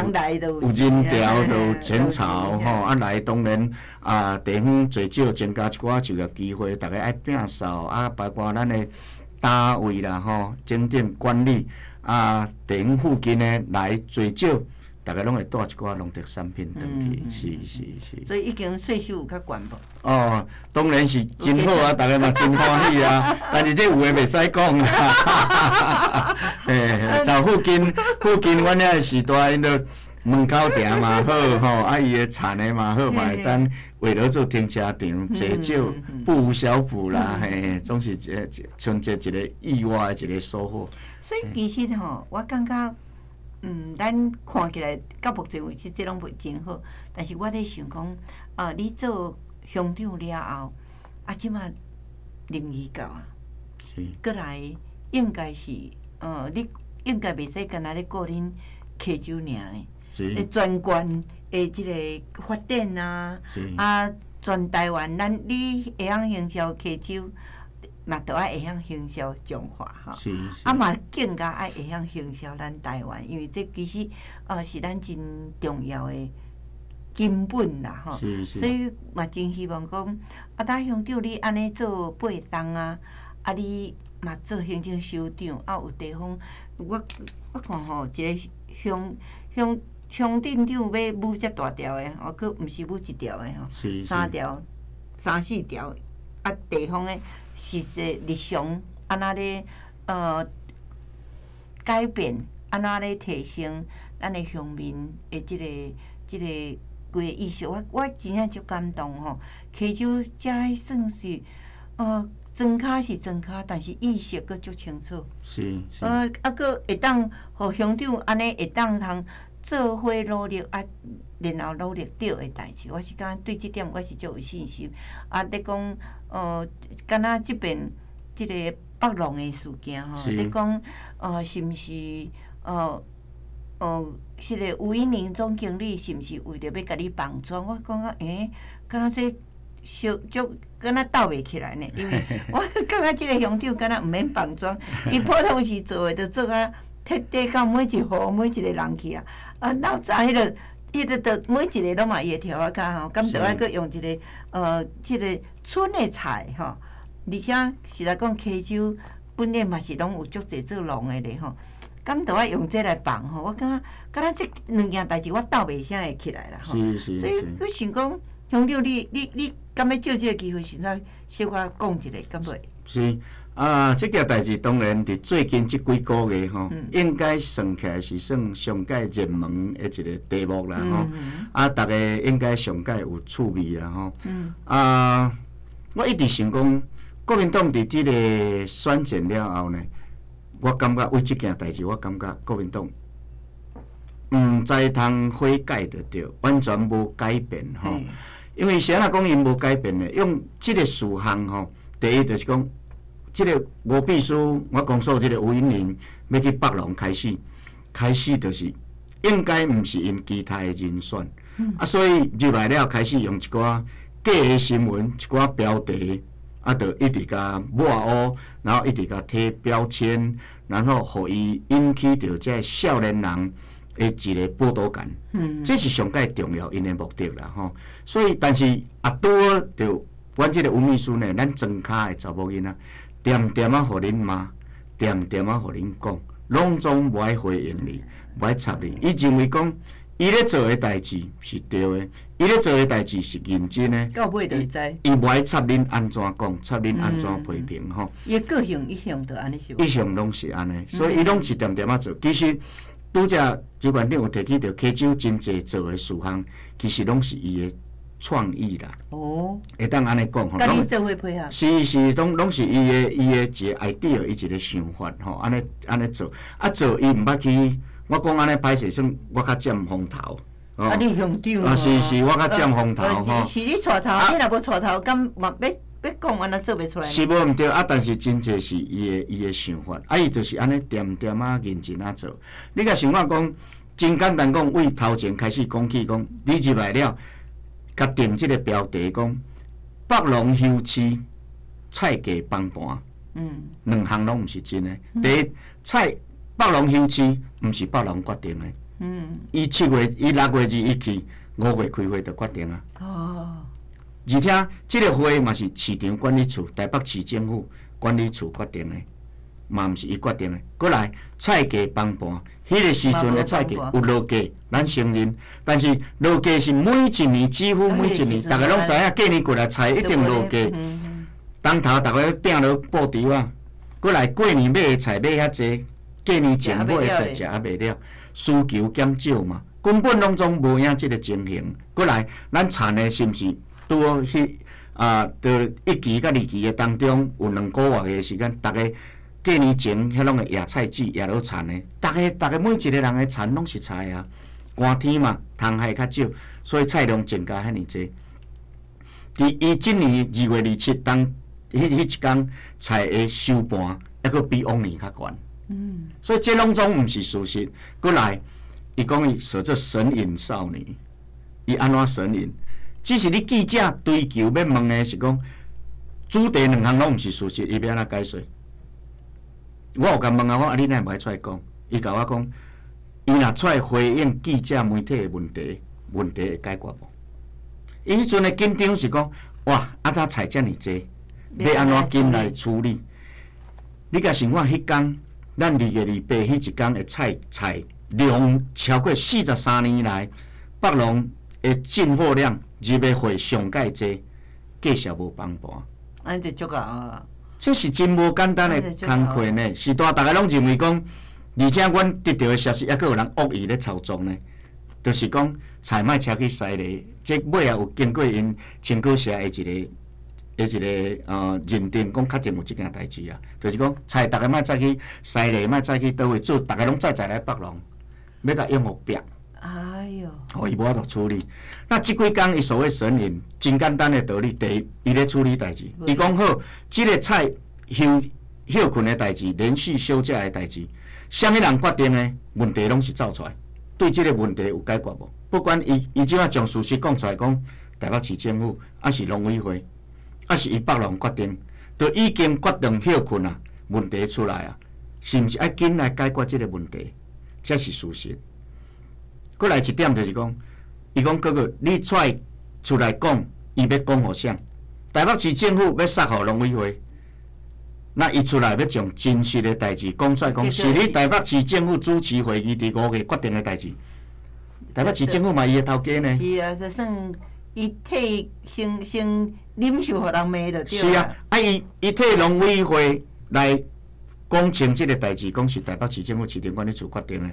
人潮就有錢潮吼，啊來當然啊，地方濟少增加一寡就業機會，逐家愛摒掃啊，包括咱的單位啦吼，整頓管理啊，地方附近的來濟少，逐家攏會帶一寡農特產品轉去，是是是。所以已經稅收有較懸無？哦，當然是真好啊，逐家嘛真歡喜啊，但是這有的袂使講啦。嘿，就附近，阮遐個時代，𪜶都門口埕嘛好吼，啊伊的田的嘛好，嘛會當為了做停車場，濟少不無小補啦，嘿，總是一春節一個意外的一個收穫。所以其實吼，我感覺，咱看起來到目前為止，這攏袂真好，但是我咧想講，啊，你做鄉長了後，啊，這馬任期到啊，閣來應該是，你應該袂使干焦咧顧恁溪州爾呢，咧全縣的這個發展啊，啊，全台灣，咱你會曉行銷溪州，嘛著愛會曉行銷彰化吼，啊嘛更加愛會曉行銷咱台灣，因為這其實是咱真重要的根本啦吼，所以嘛真希望講，啊，當鄉長你按呢做8冬啊，啊你嘛做行政首長，啊有地方，我看吼，一個鄉鎮長欲舞遮大條的吼，閣毋是舞一條的吼，三條、三四條，啊地方的實際日常按怎咧改變，按怎咧提升咱的鄉民的這個規個意識，我真正足感動吼。溪州遮算是莊跤是莊跤，但是意識閣足清楚。是。啊，閣會當予鄉長按呢會當通做伙努力啊，然後努力對的代誌，我是感覺對這點我是足有信心。啊，咧講敢若這邊這個北農的事件吼，咧講是毋是彼個吳英玲總經理是毋是為著欲共你綁樁？我感覺敢若這小足敢若鬥袂起來呢，因為我感覺這個鄉長敢若毋免綁樁，伊普通時做的，就做啊徹底到每一戶每一個人去啊，啊，老早彼個就每一個攏嘛伊會調仔跤吼，敢著愛閣用一個這個村的菜吼，而且實在講溪州本來嘛是攏有足濟做農的咧吼。敢著愛用這來綁吼，我感覺敢若這兩件代誌我鬥袂啥會起來啦吼。所以我想講，鄉長你敢欲借這個機會，先來小可講一下，敢袂？是啊，這件代誌當然佇最近這幾個月吼，應該算起來是算上蓋熱門的一個題目啦吼。啊，逐家應該上蓋有趣味啦吼。啊，我一直想講，國民黨佇這個選戰了後呢，我感覺為這件代誌，我感覺國民黨毋知通悔改就對，完全無改變吼。因為是按怎講𪜶無改變呢？用這個事項吼，第一就是講，這個吳秘書，我講說這個吳英玲欲去北農開始，開始就是應該毋是𪜶其他的人選，啊，所以入來了開始用一寡假的新聞，一寡標題。啊，就一直共抹烏，然後一直共貼標籤，然後予伊引起著這個少年人的一個剝奪感，這是上蓋重要𪜶的目的啦吼。所以，但是啊，拄好著阮這個吳秘書呢，咱莊跤的查某囡仔，恬恬仔予恁罵，恬恬仔予恁講，攏總無愛回應你，無愛插你。伊認為講，伊咧做的代誌是對的，伊咧做的代誌是認真的。到尾就會知。伊無愛插恁按怎講，插恁按怎批評吼。伊的個性一向就按呢是無？一向攏是按呢，所以伊攏是恬恬仔做。其實拄才周縣長有提起著溪州真濟做的事項，其實攏是伊的創意啦。哦。會當按呢講吼。佮恁社會配合。是是，攏是伊的一個 idea，伊一個想法吼，按呢按呢做，啊做伊毋捌去。我講按呢歹勢，算我較佔風頭。啊，你鄉長啊，是是，我較佔風頭吼。是你帶頭，你若無帶頭，敢嘛欲欲講按怎做袂出來。是無毋對啊，但是真濟是伊的想法，啊，伊就是按呢恬恬仔認真仔做。你共想看講，真簡單講，為頭前開始講起講，你入來了，共定這个標題講，北農休市菜價崩盤，兩項攏毋是真的。第一，菜北農休市毋是北農決定的。伊7月，伊6月21去，5月開會就決定啊。而且這个會嘛是市場管理處、台北市政府管理處決定的，嘛毋是伊決定的。閣來菜價崩盤，彼个時陣的菜價有落價，咱承認。但是落價是每一年，幾乎每一年，逐家攏知影，過年過來菜一定落價。當頭逐家拚落布袋仔，閣來過年買的菜買遐濟，過年前買的菜食猶袂了，需求減少嘛，根本攏總無影這个情形。閣來，咱田的是毋是拄好彼啊？佇一期佮二期的當中有2個月的時間，逐家過年前彼攏會野菜籽野落田的，逐家逐家每一个人的田攏是菜啊。寒天嘛，蟲害較少，所以菜量增加遐爾濟。佇伊這年2月27當彼一工菜的收盤，猶閣比往年較懸。所以這攏總毋是事實。閣來，伊講伊說做神隱少女，伊按怎神隱？只是你記者追求欲問的是講，主題兩項攏毋是事實，伊欲按怎解說？我有共問啊，我講啊，你哪會無愛出來講？伊共我講，伊若出來回應記者媒體的問題，問題會解決無？伊彼陣的緊張是講，哇，啊怎菜遮爾濟，欲按怎緊來處理？你共想看，彼工咱2月28彼一工的菜菜量超過43年來北農的進貨量入的貨上蓋濟，繼續無崩盤。按呢就足啊！這是真無簡單的工課呢。是大逐家攏認為講，而且阮得著的消息，猶閣有人惡意咧操縱呢，就是講菜莫車去西螺，這尾仔有經過𪜶青果社的一個認定，講確定有這件代誌啊，就是講菜逐家莫載去西螺，莫載去佗位做，逐家攏載載來北農，欲共用予壁。哎喲！予伊無法度處理。那這幾工伊所謂神隱，真簡單的道理。第一，伊咧處理代誌，伊講好，這个菜休歇睏的代誌，連續休假的代誌，啥物人決定的？問題攏是走出來，對這个問題有解決無？不管伊伊這擺將事實講出來，講台北市政府，抑是農委會，抑是伊北農決定，都已經決定歇睏啊，問題出來啊，是毋是愛緊來解決這个問題？這是事實。閣來一點就是講，伊講閣閣你出來出來講，伊欲講予誰？台北市政府欲殺予農委會，那伊出來欲將真實的代誌講出來，講是你台北市政府主持會議佇5月決定的代誌。台北市政府嘛伊的頭家呢？是啊，就算伊替先先忍受予人罵就對。是啊，啊伊伊替農委會來講清這个代誌，講是台北市政府市場管理處決定的，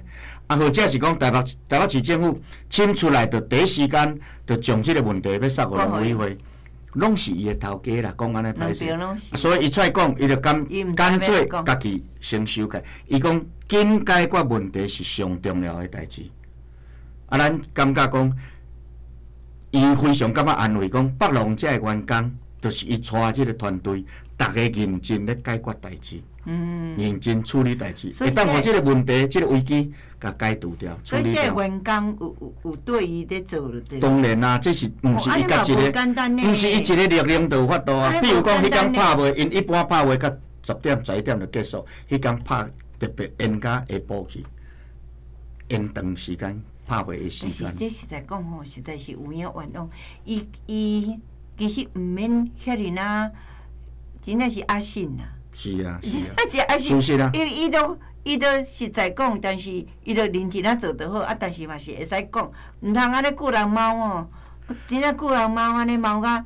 啊，或者是講台北市政府審出來，就第一時間就將這个問題欲送予農委會，攏是伊的頭家啦，講按呢歹勢，所以伊出來講，伊就乾乾脆家己先收起來。伊講緊解決問題是上重要的代誌。啊，咱感覺講，伊非常感覺安慰，講北農這个員工，就是伊帶這个團隊，逐家認真咧解決代誌。認真處理代誌，會當予這个問題、這个危機共解除掉。所以這个員工有有有對伊咧做就對。當然啦，這是毋是伊家一个，毋是伊一個力量就有法度啊。比如講，彼工拍賣，𪜶一般拍賣到10點、11點就結束，彼工拍特別延到下晡去，延長時間拍賣的時間。但是這實在講吼，實在是有影冤枉。伊伊其實毋免遐爾啊，真正是阿信啊。是啊，是啊，是啊，因為伊都伊都實在講，但是伊都認真仔做就好，啊，但是嘛是會使講，毋通按呢顧人貓哦，真正顧人貓按呢貓甲。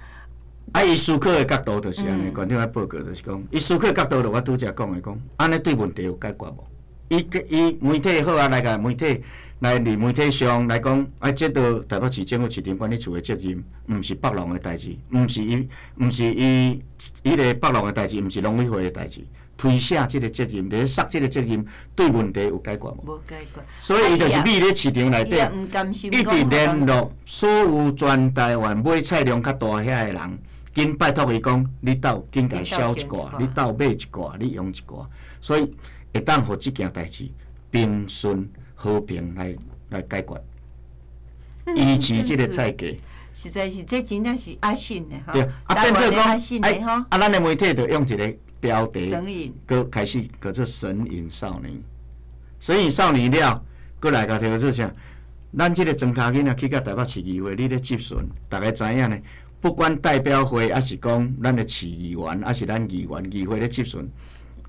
啊，伊思考的角度就是按呢，館長愛報告就是講，伊思考的角度就我拄才講的講，按呢對問題有解決無？伊伊媒體好啊，來共媒體來佇媒體上來講，啊，這都台北市政府市場管理處的責任，毋是北農的代誌，毋是伊，毋是伊，彼个北農的代誌，毋是農委會的代誌，推卸這个責任，咧捒這个責任，對問題有解決無？無解決。所以伊就是覕咧市場內底，一直聯絡所有全台灣買菜量較大遐的人，紧拜托伊讲，你斗紧共销一寡，你斗买一寡，你用一寡，所以会当予这件代志平顺和平来解决。维持这个菜价，实在是这真正是阿信的吼。对，啊变做讲，哎，啊咱的媒体就用一个标题，神隐，阁开始叫做神隐少年，神隐少年了，阁来共提做啥？咱这个庄跤囡仔去到台北市议会，你咧质询，逐家知影呢。不管代表会，抑是讲咱的市议员，抑是咱议员议会咧质询，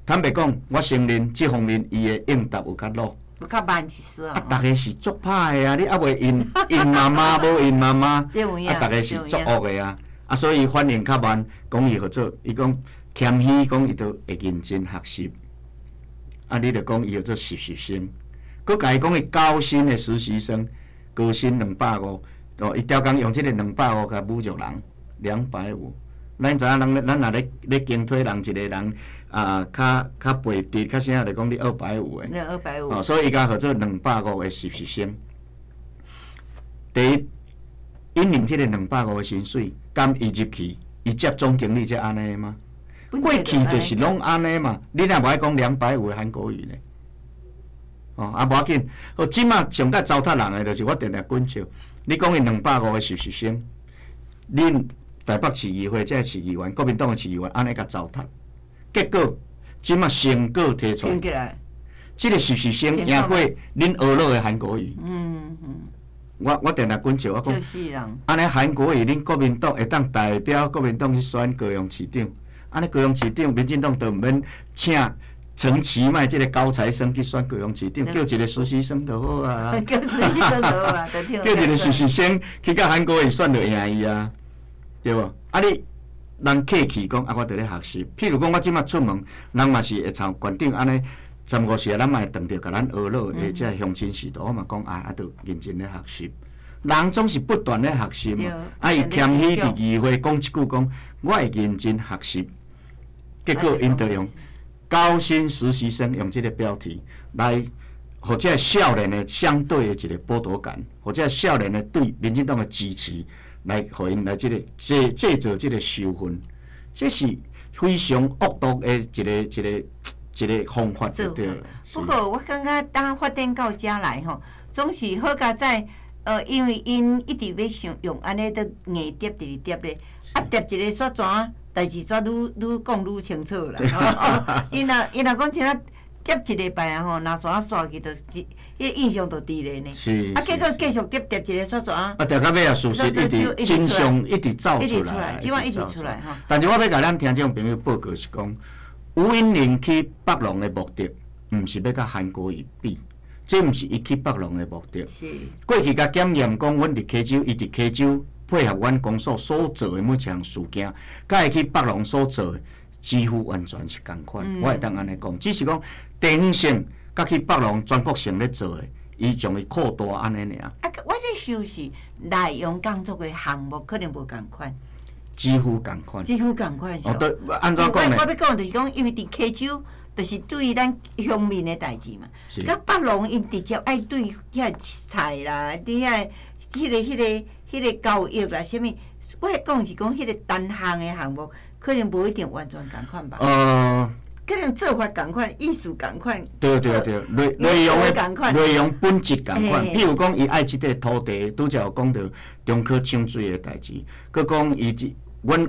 坦白讲，我承认这方面伊的应答有较鲁。有较慢一丝啊！啊，逐家是足歹的啊！你犹未应应妈妈，无应妈妈，啊，逐家是足恶的啊！啊，所以反应较慢，讲伊号做，伊讲谦虚，讲伊都会认真学习。啊，你著讲伊号做实习生，阁共伊讲伊高薪的实习生，高薪两百五，哦，伊刁工用这个两百五共侮辱人，250。咱知影人，咱若咧兼推人一个人啊，较背直，较啥就讲你250的。250。哦，所以伊共号做250的实习生。第一，引领这个两百五的薪水，敢伊入去，伊接总经理才按呢吗？过去就是拢按呢嘛，你若无爱讲250的韩国瑜呢？哦，啊无要紧，哦，这马上较糟蹋人的，就是我定定滚笑。你讲伊250的实习生，恁台北市议会这个市议员，国民党的市议员，按呢共糟蹋，结果这马成果提出来，这个实习生赢过恁学乐的韩国瑜。我定定滚笑，我讲，按呢韩国瑜，恁国民党会当代表国民党去选高雄市长，按呢高雄市长，民进党就毋免请陈其迈这个高材生去选高雄市长，叫一个实习生就好啊。叫实习生就好啊，叫一个实习生去共韩国瑜选就赢伊啊，对无？啊你人客气讲啊，我伫咧学习。譬如讲，我这马出门，人嘛是会像县长按呢，十五时啊，咱嘛会撞著共咱学老的这乡亲序徒，我嘛讲啊，啊，著认真咧学习。人总是不断咧学习嘛。啊，伊谦虚伫议会讲一句讲，我会认真学习。结果𪜶就用高薪实习生用这个标题来，予这个少年的相对的一个剥夺感，或者少年的对民进党的支持，来予𪜶来这个制造这个仇恨，这是非常恶毒的一个方法，就对了。不过我感觉当发展到遮来吼，总是好佳哉，因为𪜶一直欲想用按呢，都硬叠直叠咧，啊叠一个煞怎？代志煞愈愈讲愈清楚啦。𪜶若讲像叠一礼拜啊吼，若煞煞去，就一彼个印象就伫咧呢。是。啊，结果继续叠叠一个煞煞啊。啊，叠到尾啊，事实一直真相一直走出来，这摆一直出来吼。但是我欲共咱听众朋友报告是讲，吴音宁去北农的目的，毋是欲共韩国瑜比，这毋是伊去北农的目的。是。过去共检验讲，阮伫溪州，伊伫溪州配合阮公所所做的每一项事件，佮伊去北农所做的，几乎完全是仝款。我会当按呢讲，只是讲地方性佮去北农全国性咧做的，伊将伊扩大按呢尔。啊，我咧想是内容工作的项目可能无仝款。几乎仝款。几乎仝款。哦，对，按怎讲呢？我欲讲就是讲，因为伫溪州，就是对咱乡民的代志嘛。佮北农𪜶直接爱对遐菜啦，对遐彼个交易啦，啥物？我讲是讲彼个单项的项目，可能无一定完全仝款吧。可能做法仝款，意思仝款。对对对，内容的内容本质仝款。譬如讲，伊爱这块土地，拄才有讲著中科抢水的代志，阁讲伊这，阮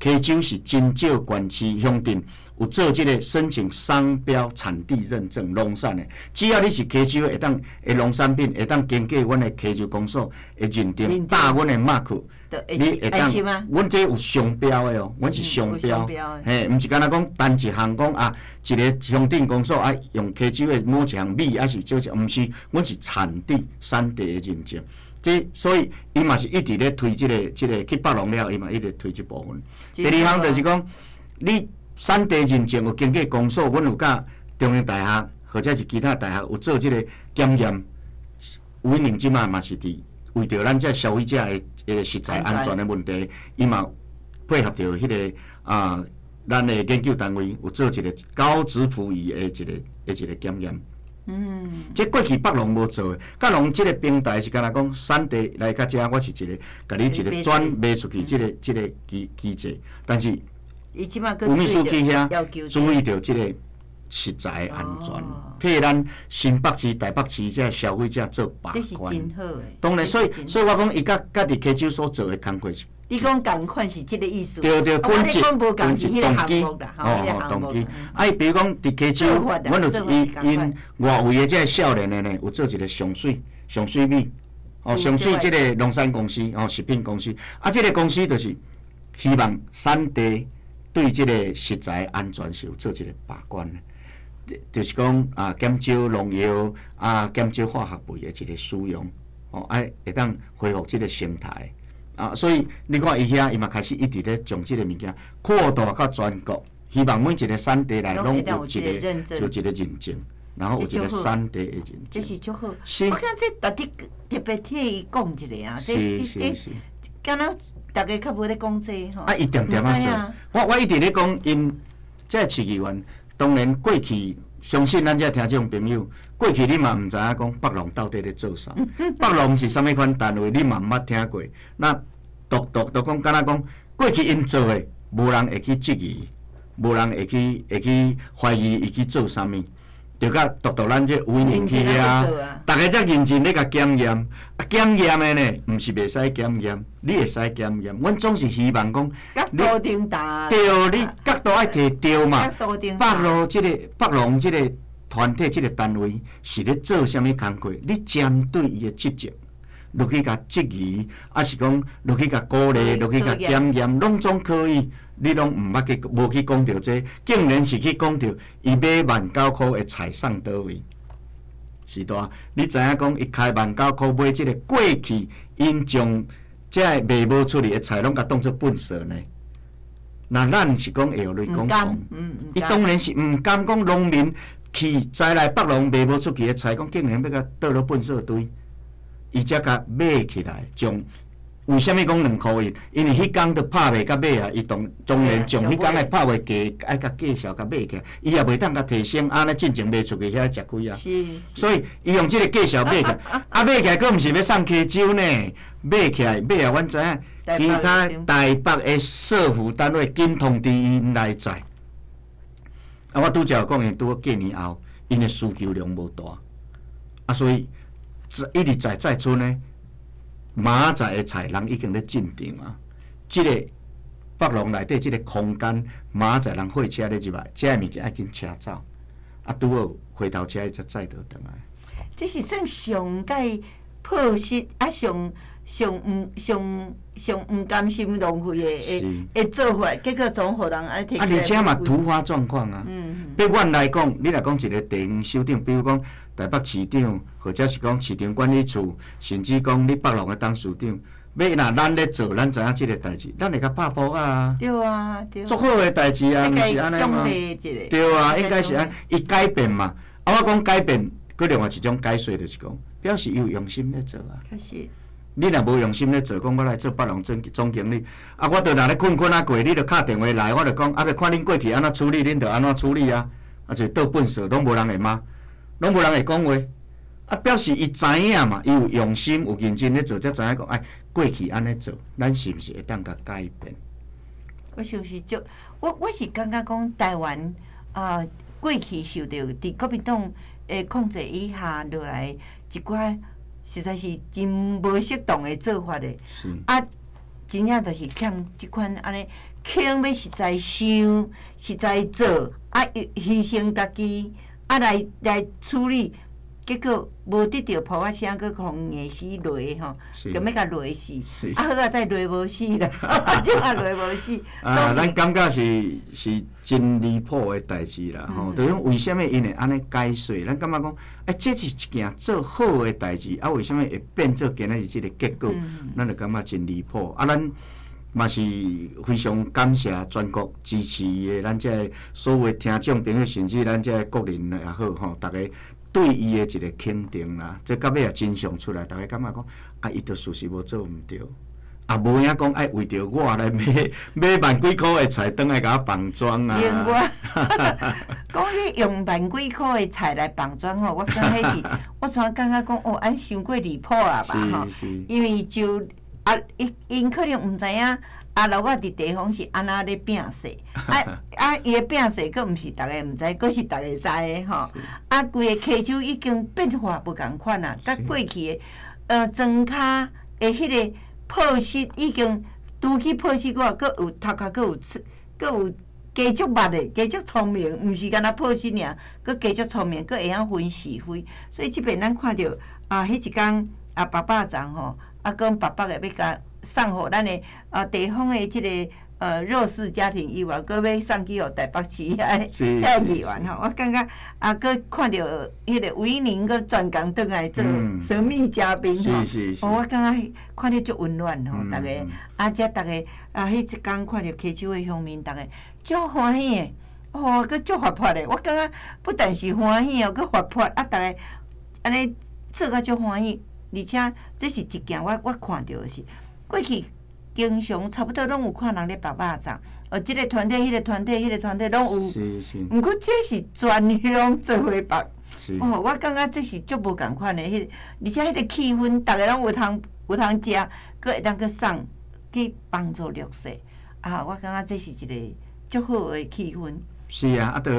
溪州是真少县市乡镇有做这个申请商标产地认证农产的，只要你是溪州会当的农产品，会当经过阮的溪州公所的认定，打阮的 mark，你会当，阮这有商标的哦，阮是商标，嘿，毋是干焦讲单一项讲啊，一个乡镇公所啊用溪州的某一项米，抑是少一，毋是，阮是产地产地的认证。这所以，伊嘛是一直咧推这个去北农了，伊嘛一直推这部分。第二项就是讲，你产地认证有经过公所，阮有佮中央大学或者是其他大学有做这个检验。吴音宁这马嘛是伫为著咱这消费者的的食材安全的问题，伊嘛配合著彼个啊，咱的研究单位有做一个高质谱仪的一个检验。這過去北農無做的，甲農這个平台是敢若講產地來到遮，我是一个共你一个轉賣出去這个這个機制，但是有秘書去遐注意著這个食材的安全，替咱新北市、台北市這消費者做把關。當然，所以我講，伊佮佮佇溪州所做的工課是。你講仝款是這个意思？對對，本質動機，哦動機。啊，伊比如講佇溪州，阮就伊𪜶外圍的這个少年的呢，有做一个上水上水米，哦，上水這个農產公司，哦，食品公司。啊，這个公司就是希望產地對這个食材安全是有做一个把關的，就是講啊，減少農藥啊，減少化學肥的一个使用，哦，啊，會當恢復這个生態。啊，所以你看伊遐，伊嘛開始一直咧將這个物件擴大到全國，希望每一个產地內攏有一个，就一个認證，然後有一个產地的認證。這是足好。我看這特別特別替伊講一下啊，這這敢若逐家較無咧講這吼。啊，伊定定仔做。我一直咧講，𪜶這个市議員當然過去，相信咱這聽眾朋友，過去你嘛毋知影講北農到底咧做啥，北農是啥物款單位，你嘛毋捌聽過。那獨獨就講，敢若講過去𪜶做的，無人會去質疑，無人會去懷疑伊去做啥物。就佮獨獨咱這委員去遐，逐家遮認真咧共檢驗，啊檢驗的呢，毋是袂使檢驗，你會使檢驗。阮總是希望講，角度頂大，對，你角度愛提對嘛。北路這个北農這个團體這个單位是咧做啥物工課？你針對伊的職責。落去共質疑，抑是講落去共鼓勵，落去共檢驗，攏總可以。你攏毋捌去，無去講著這個，竟然是去講著伊買19,000箍的菜送佗位，是大。你知影講伊開19,000箍買這个過去，𪜶將這个賣無出去的菜攏共當做糞掃呢？那咱是講會予雷公講，伊當然是毋甘講農民去栽來北農賣無出去的菜，講竟然欲共倒落糞掃堆。伊才共買起來，將為啥物講2.1箍？因為彼工就拍賣到尾啊，伊當然將彼工的拍賣價愛共價數共買起來，伊也袂當共提升，按呢進前賣出去遐食虧啊。所以伊用這个價數買起來，啊買起來閣毋是欲送溪州呢，買起來買啊，阮知影其他台北的社福單位緊通知𪜶來載。啊，我拄才有講，𪜶拄好過年後，𪜶的需求量無大，啊，所以。一直載載賰呢，明仔載的菜人已經咧進場啊！這个北農內底這个空間，明仔載人貨車咧入來，這个物件愛緊車走，啊，拄好回頭車伊才載倒轉來。這是算上蓋樸實啊，上上毋上上毋甘心浪費的做法，結果總予人按呢提。啊，而且嘛突發狀況啊！對阮來講，你若講一個地方首長，比如講台北市長，或者是講市場管理處，甚至講你北農的董事長，欲若咱咧做，咱知影這个代誌，咱會共拍噗仔。對啊，對。足好的代誌啊，毋是按呢嗎？對啊，應該是按伊改變嘛。啊，我講改變，閣另外一種解說就是講，表示伊有用心咧做啊。確實。你若無用心咧做，講我來做北農總經理，啊，我著若咧睏睏仔過，你著敲電話來，我著講，啊，著看恁過去按怎處理，恁著按怎處理啊，啊，就倒糞掃，攏無人會罵，攏無人會講話，啊，表示伊知影嘛，伊有用心，有認真咧做，才知影講，哎，過去按呢做，咱是毋是會當共改變？我想是足，我是感覺講台灣啊，過去受著佇國民黨的控制以下落來一寡。實在是真無適當的做法的，啊，真正就是欠這款按呢，肯欲實在想、實在做，啊，犧牲家己，啊來來處理，結果無得著噗仔聲，閣予硬死雷吼，就欲共雷死，啊好佳哉雷無死啦，這嘛雷無死。啊，咱感覺是真離譜的代誌啦，吼！就講為啥物𪜶會按呢解說？咱感覺講，欸，這是一件做好的代誌，啊，為啥物會變做今仔日這个結果？咱就感覺真離譜。啊，咱嘛是非常感謝全國支持伊的，咱這个所有聽眾朋友，甚至咱這个國人也好，吼，逐家對伊的一个肯定啦。這到尾也真相出來，逐家感覺講，啊，伊就事實無做毋對，也無影講愛為著我來買買萬幾箍的菜，轉來共我放裝啊！另外，講你用萬幾箍的菜來放裝吼，我感覺彼是，我怎感覺講哦，按傷過離譜啊吧吼？因為就啊，𪜶𪜶可能毋知影阿羅仔佇地方是按怎咧摒勢，啊啊，伊的摒勢閣毋是逐个毋知，閣是逐个知的吼。啊，規个溪州已經變化無仝款啊，佮過去的莊跤的彼个。破失已經拄去破失，我閣有頭殼，閣有閣有加足捌的，加足聰明，毋是干焦破失爾，閣加足聰明，閣會曉分是非。所以這邊咱看著啊，彼一工啊，爸爸長吼，啊，講爸爸的欲共送予咱的啊地方的這个弱勢家庭以外，閣欲送去予台北市遐遐議員吼，我感覺啊，閣看著彼个維寧閣專工轉來做神秘嘉賓吼，我感覺看著足溫暖吼，逐个啊，遮逐个啊，彼一工看著溪州的鄉民，逐个足歡喜的，哦，閣足活潑的，我感覺不但是歡喜哦，閣活潑啊，逐个按呢做甲足歡喜，而且這是一件我看著的是過去。經常差不多攏有看人咧放肉粽，哦，這个團體、彼个團體、彼个團體攏有。是是。毋過這是全鄉做伙放。哦，我感覺這是足無仝款的，彼個，而且彼个氣氛，逐个攏有通有通食，閣會當閣送去幫助弱勢。啊，我感覺這是一个足好的氣氛。是啊，啊，著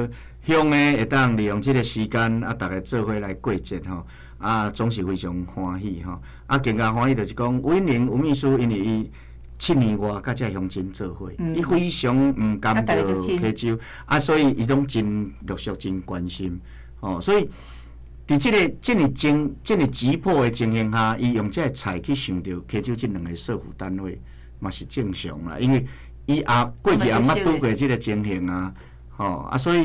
鄉的會當利用這个時間，啊，逐个做伙來過節吼，啊，總是非常歡喜吼。啊，更加歡喜就是講，偉寧吳秘書因為伊7年外佮遮鄉親做伙，伊非常毋甘著溪州，啊，所以伊攏真陸續真關心，吼，所以佇這个遮爾情遮爾急迫的情形下，伊用這个菜去想著溪州這兩个社福單位，嘛是正常啦，因為伊也過去也毋捌拄過這个情形啊，吼，啊，所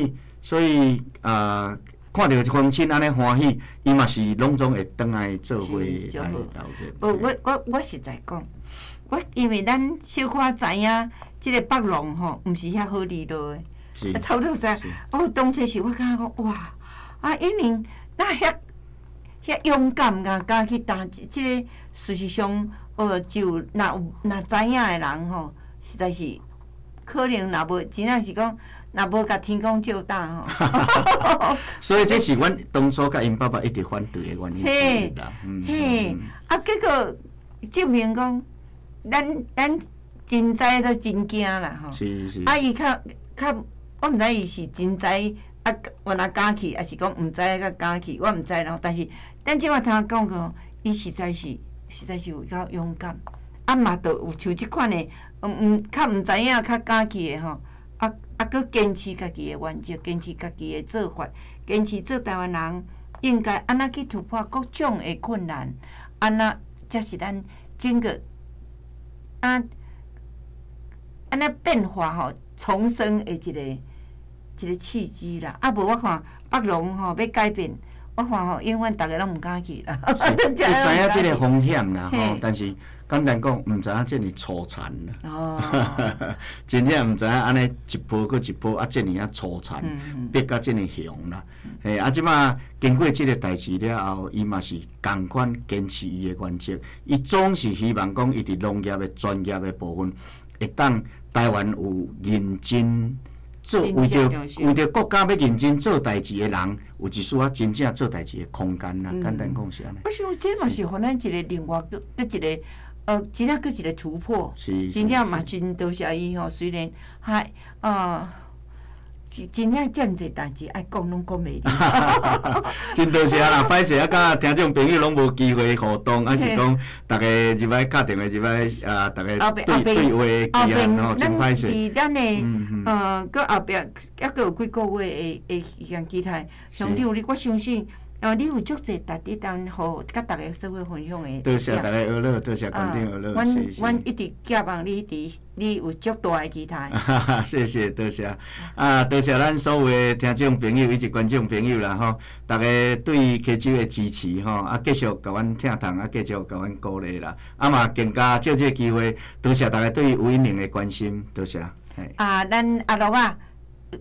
以啊，看著鄉親按呢歡喜，伊嘛是攏總會轉來做伙來鬥者。無，我實在講。我因為咱小可知影，這个北龍吼，毋是遐好理落的，差不多知。哦，當初時我感覺講哇，啊，因為哪遐遐勇敢啊，敢去擔這个事實上，就若有若知影的人吼，實在是可能若無真正是講，若無共天公照膽吼。所以這是阮當初佮𪜶爸爸一直反對的原因之一啦。嘿，啊，結果證明講。咱真知都真驚啦吼，啊伊較較，我毋知伊是真知啊，原來敢去，抑是講毋知才敢去，我毋知啦。但是，咱這擺聽講過，伊實在是有夠勇敢，啊嘛，著有像這款的，毋較毋知影較敢去的吼，啊啊，閣堅持家己的原則，堅持家己的做法，堅持做台灣人應該按怎去突破各種的困難，按怎才是咱整個。啊，按呢變化吼，重生的一個契機啦。啊，無我看北龍吼欲改變，我看吼永遠逐个攏毋敢去啦。伊知影這个風險啦吼，但是簡單講，毋知影這爾粗殘啦。哦，真正毋知影按呢一波閣一波，啊，這爾仔粗殘，逼甲這爾凶啦。嘿，啊，這馬經過這个代誌了後，伊嘛是仝款堅持伊的原則，伊總是希望講，伊佇農業的專業的部分，會當台灣有認真做，為著國家欲認真做代誌的人，有一絲仔真正做代誌的空間啦。簡單講是按呢。我想這嘛是予咱一个另外閣閣一个。真正閣一个突破，真正嘛真多謝伊吼。雖然還真正遮爾濟代誌愛講，攏講袂了。真多謝啦，歹勢啊，佮聽眾朋友攏無機會互動，抑是講逐个入來敲電話入來啊，逐个對對話機啊，吼，真歹勢。佇咱的閣後壁猶閣有幾个月的時間期待，鄉長你我相信。你有足濟值得當予佮逐个做伙分享的。多謝逐个學樂，多謝館長學樂。阮一直寄望你，一直你有足大的期待。謝謝，多謝。啊，多謝咱所有的聽眾朋友以及觀眾朋友啦吼，逐个對溪州的支持吼，啊，繼續共阮疼痛，啊，繼續共阮鼓勵啦。啊嘛，更加借這个機會，多謝逐个對吳英玲的關心，多謝。啊，咱阿樂仔。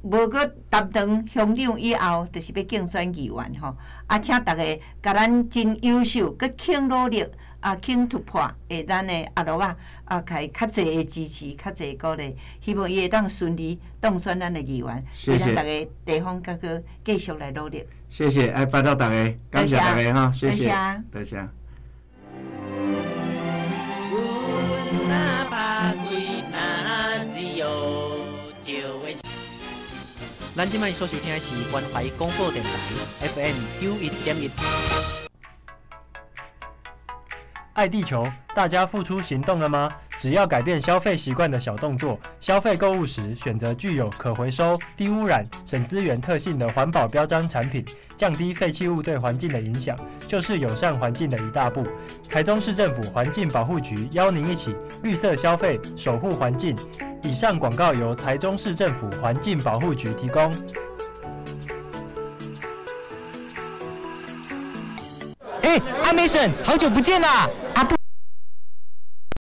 無閣擔當鄉長以後，就是欲競選議員吼。啊，請逐个共咱真優秀，閣肯努力，啊，啊肯突破，會咱的阿羅仔啊，共伊較濟的支持，較濟鼓勵，希望伊會當順利當選咱的議員，謝謝。為咱逐个地方閣閣繼續來努力。謝謝，愛拜託大家，感謝大家哈，謝謝，多謝。咱這擺所收聽的是關懷廣播電臺 FM 91.1。愛地球，大家付出行動了嗎？只要改變消費習慣的小動作，消費購物時選擇具有可回收、低污染、省資源特性的環保標章產品，降低廢棄物對環境的影響，就是友善環境的一大步。台中市政府環境保護局邀您一起綠色消費，守護環境。以上廣告由台中市政府環境保護局提供。欸，阿美嬸，好久不見啦！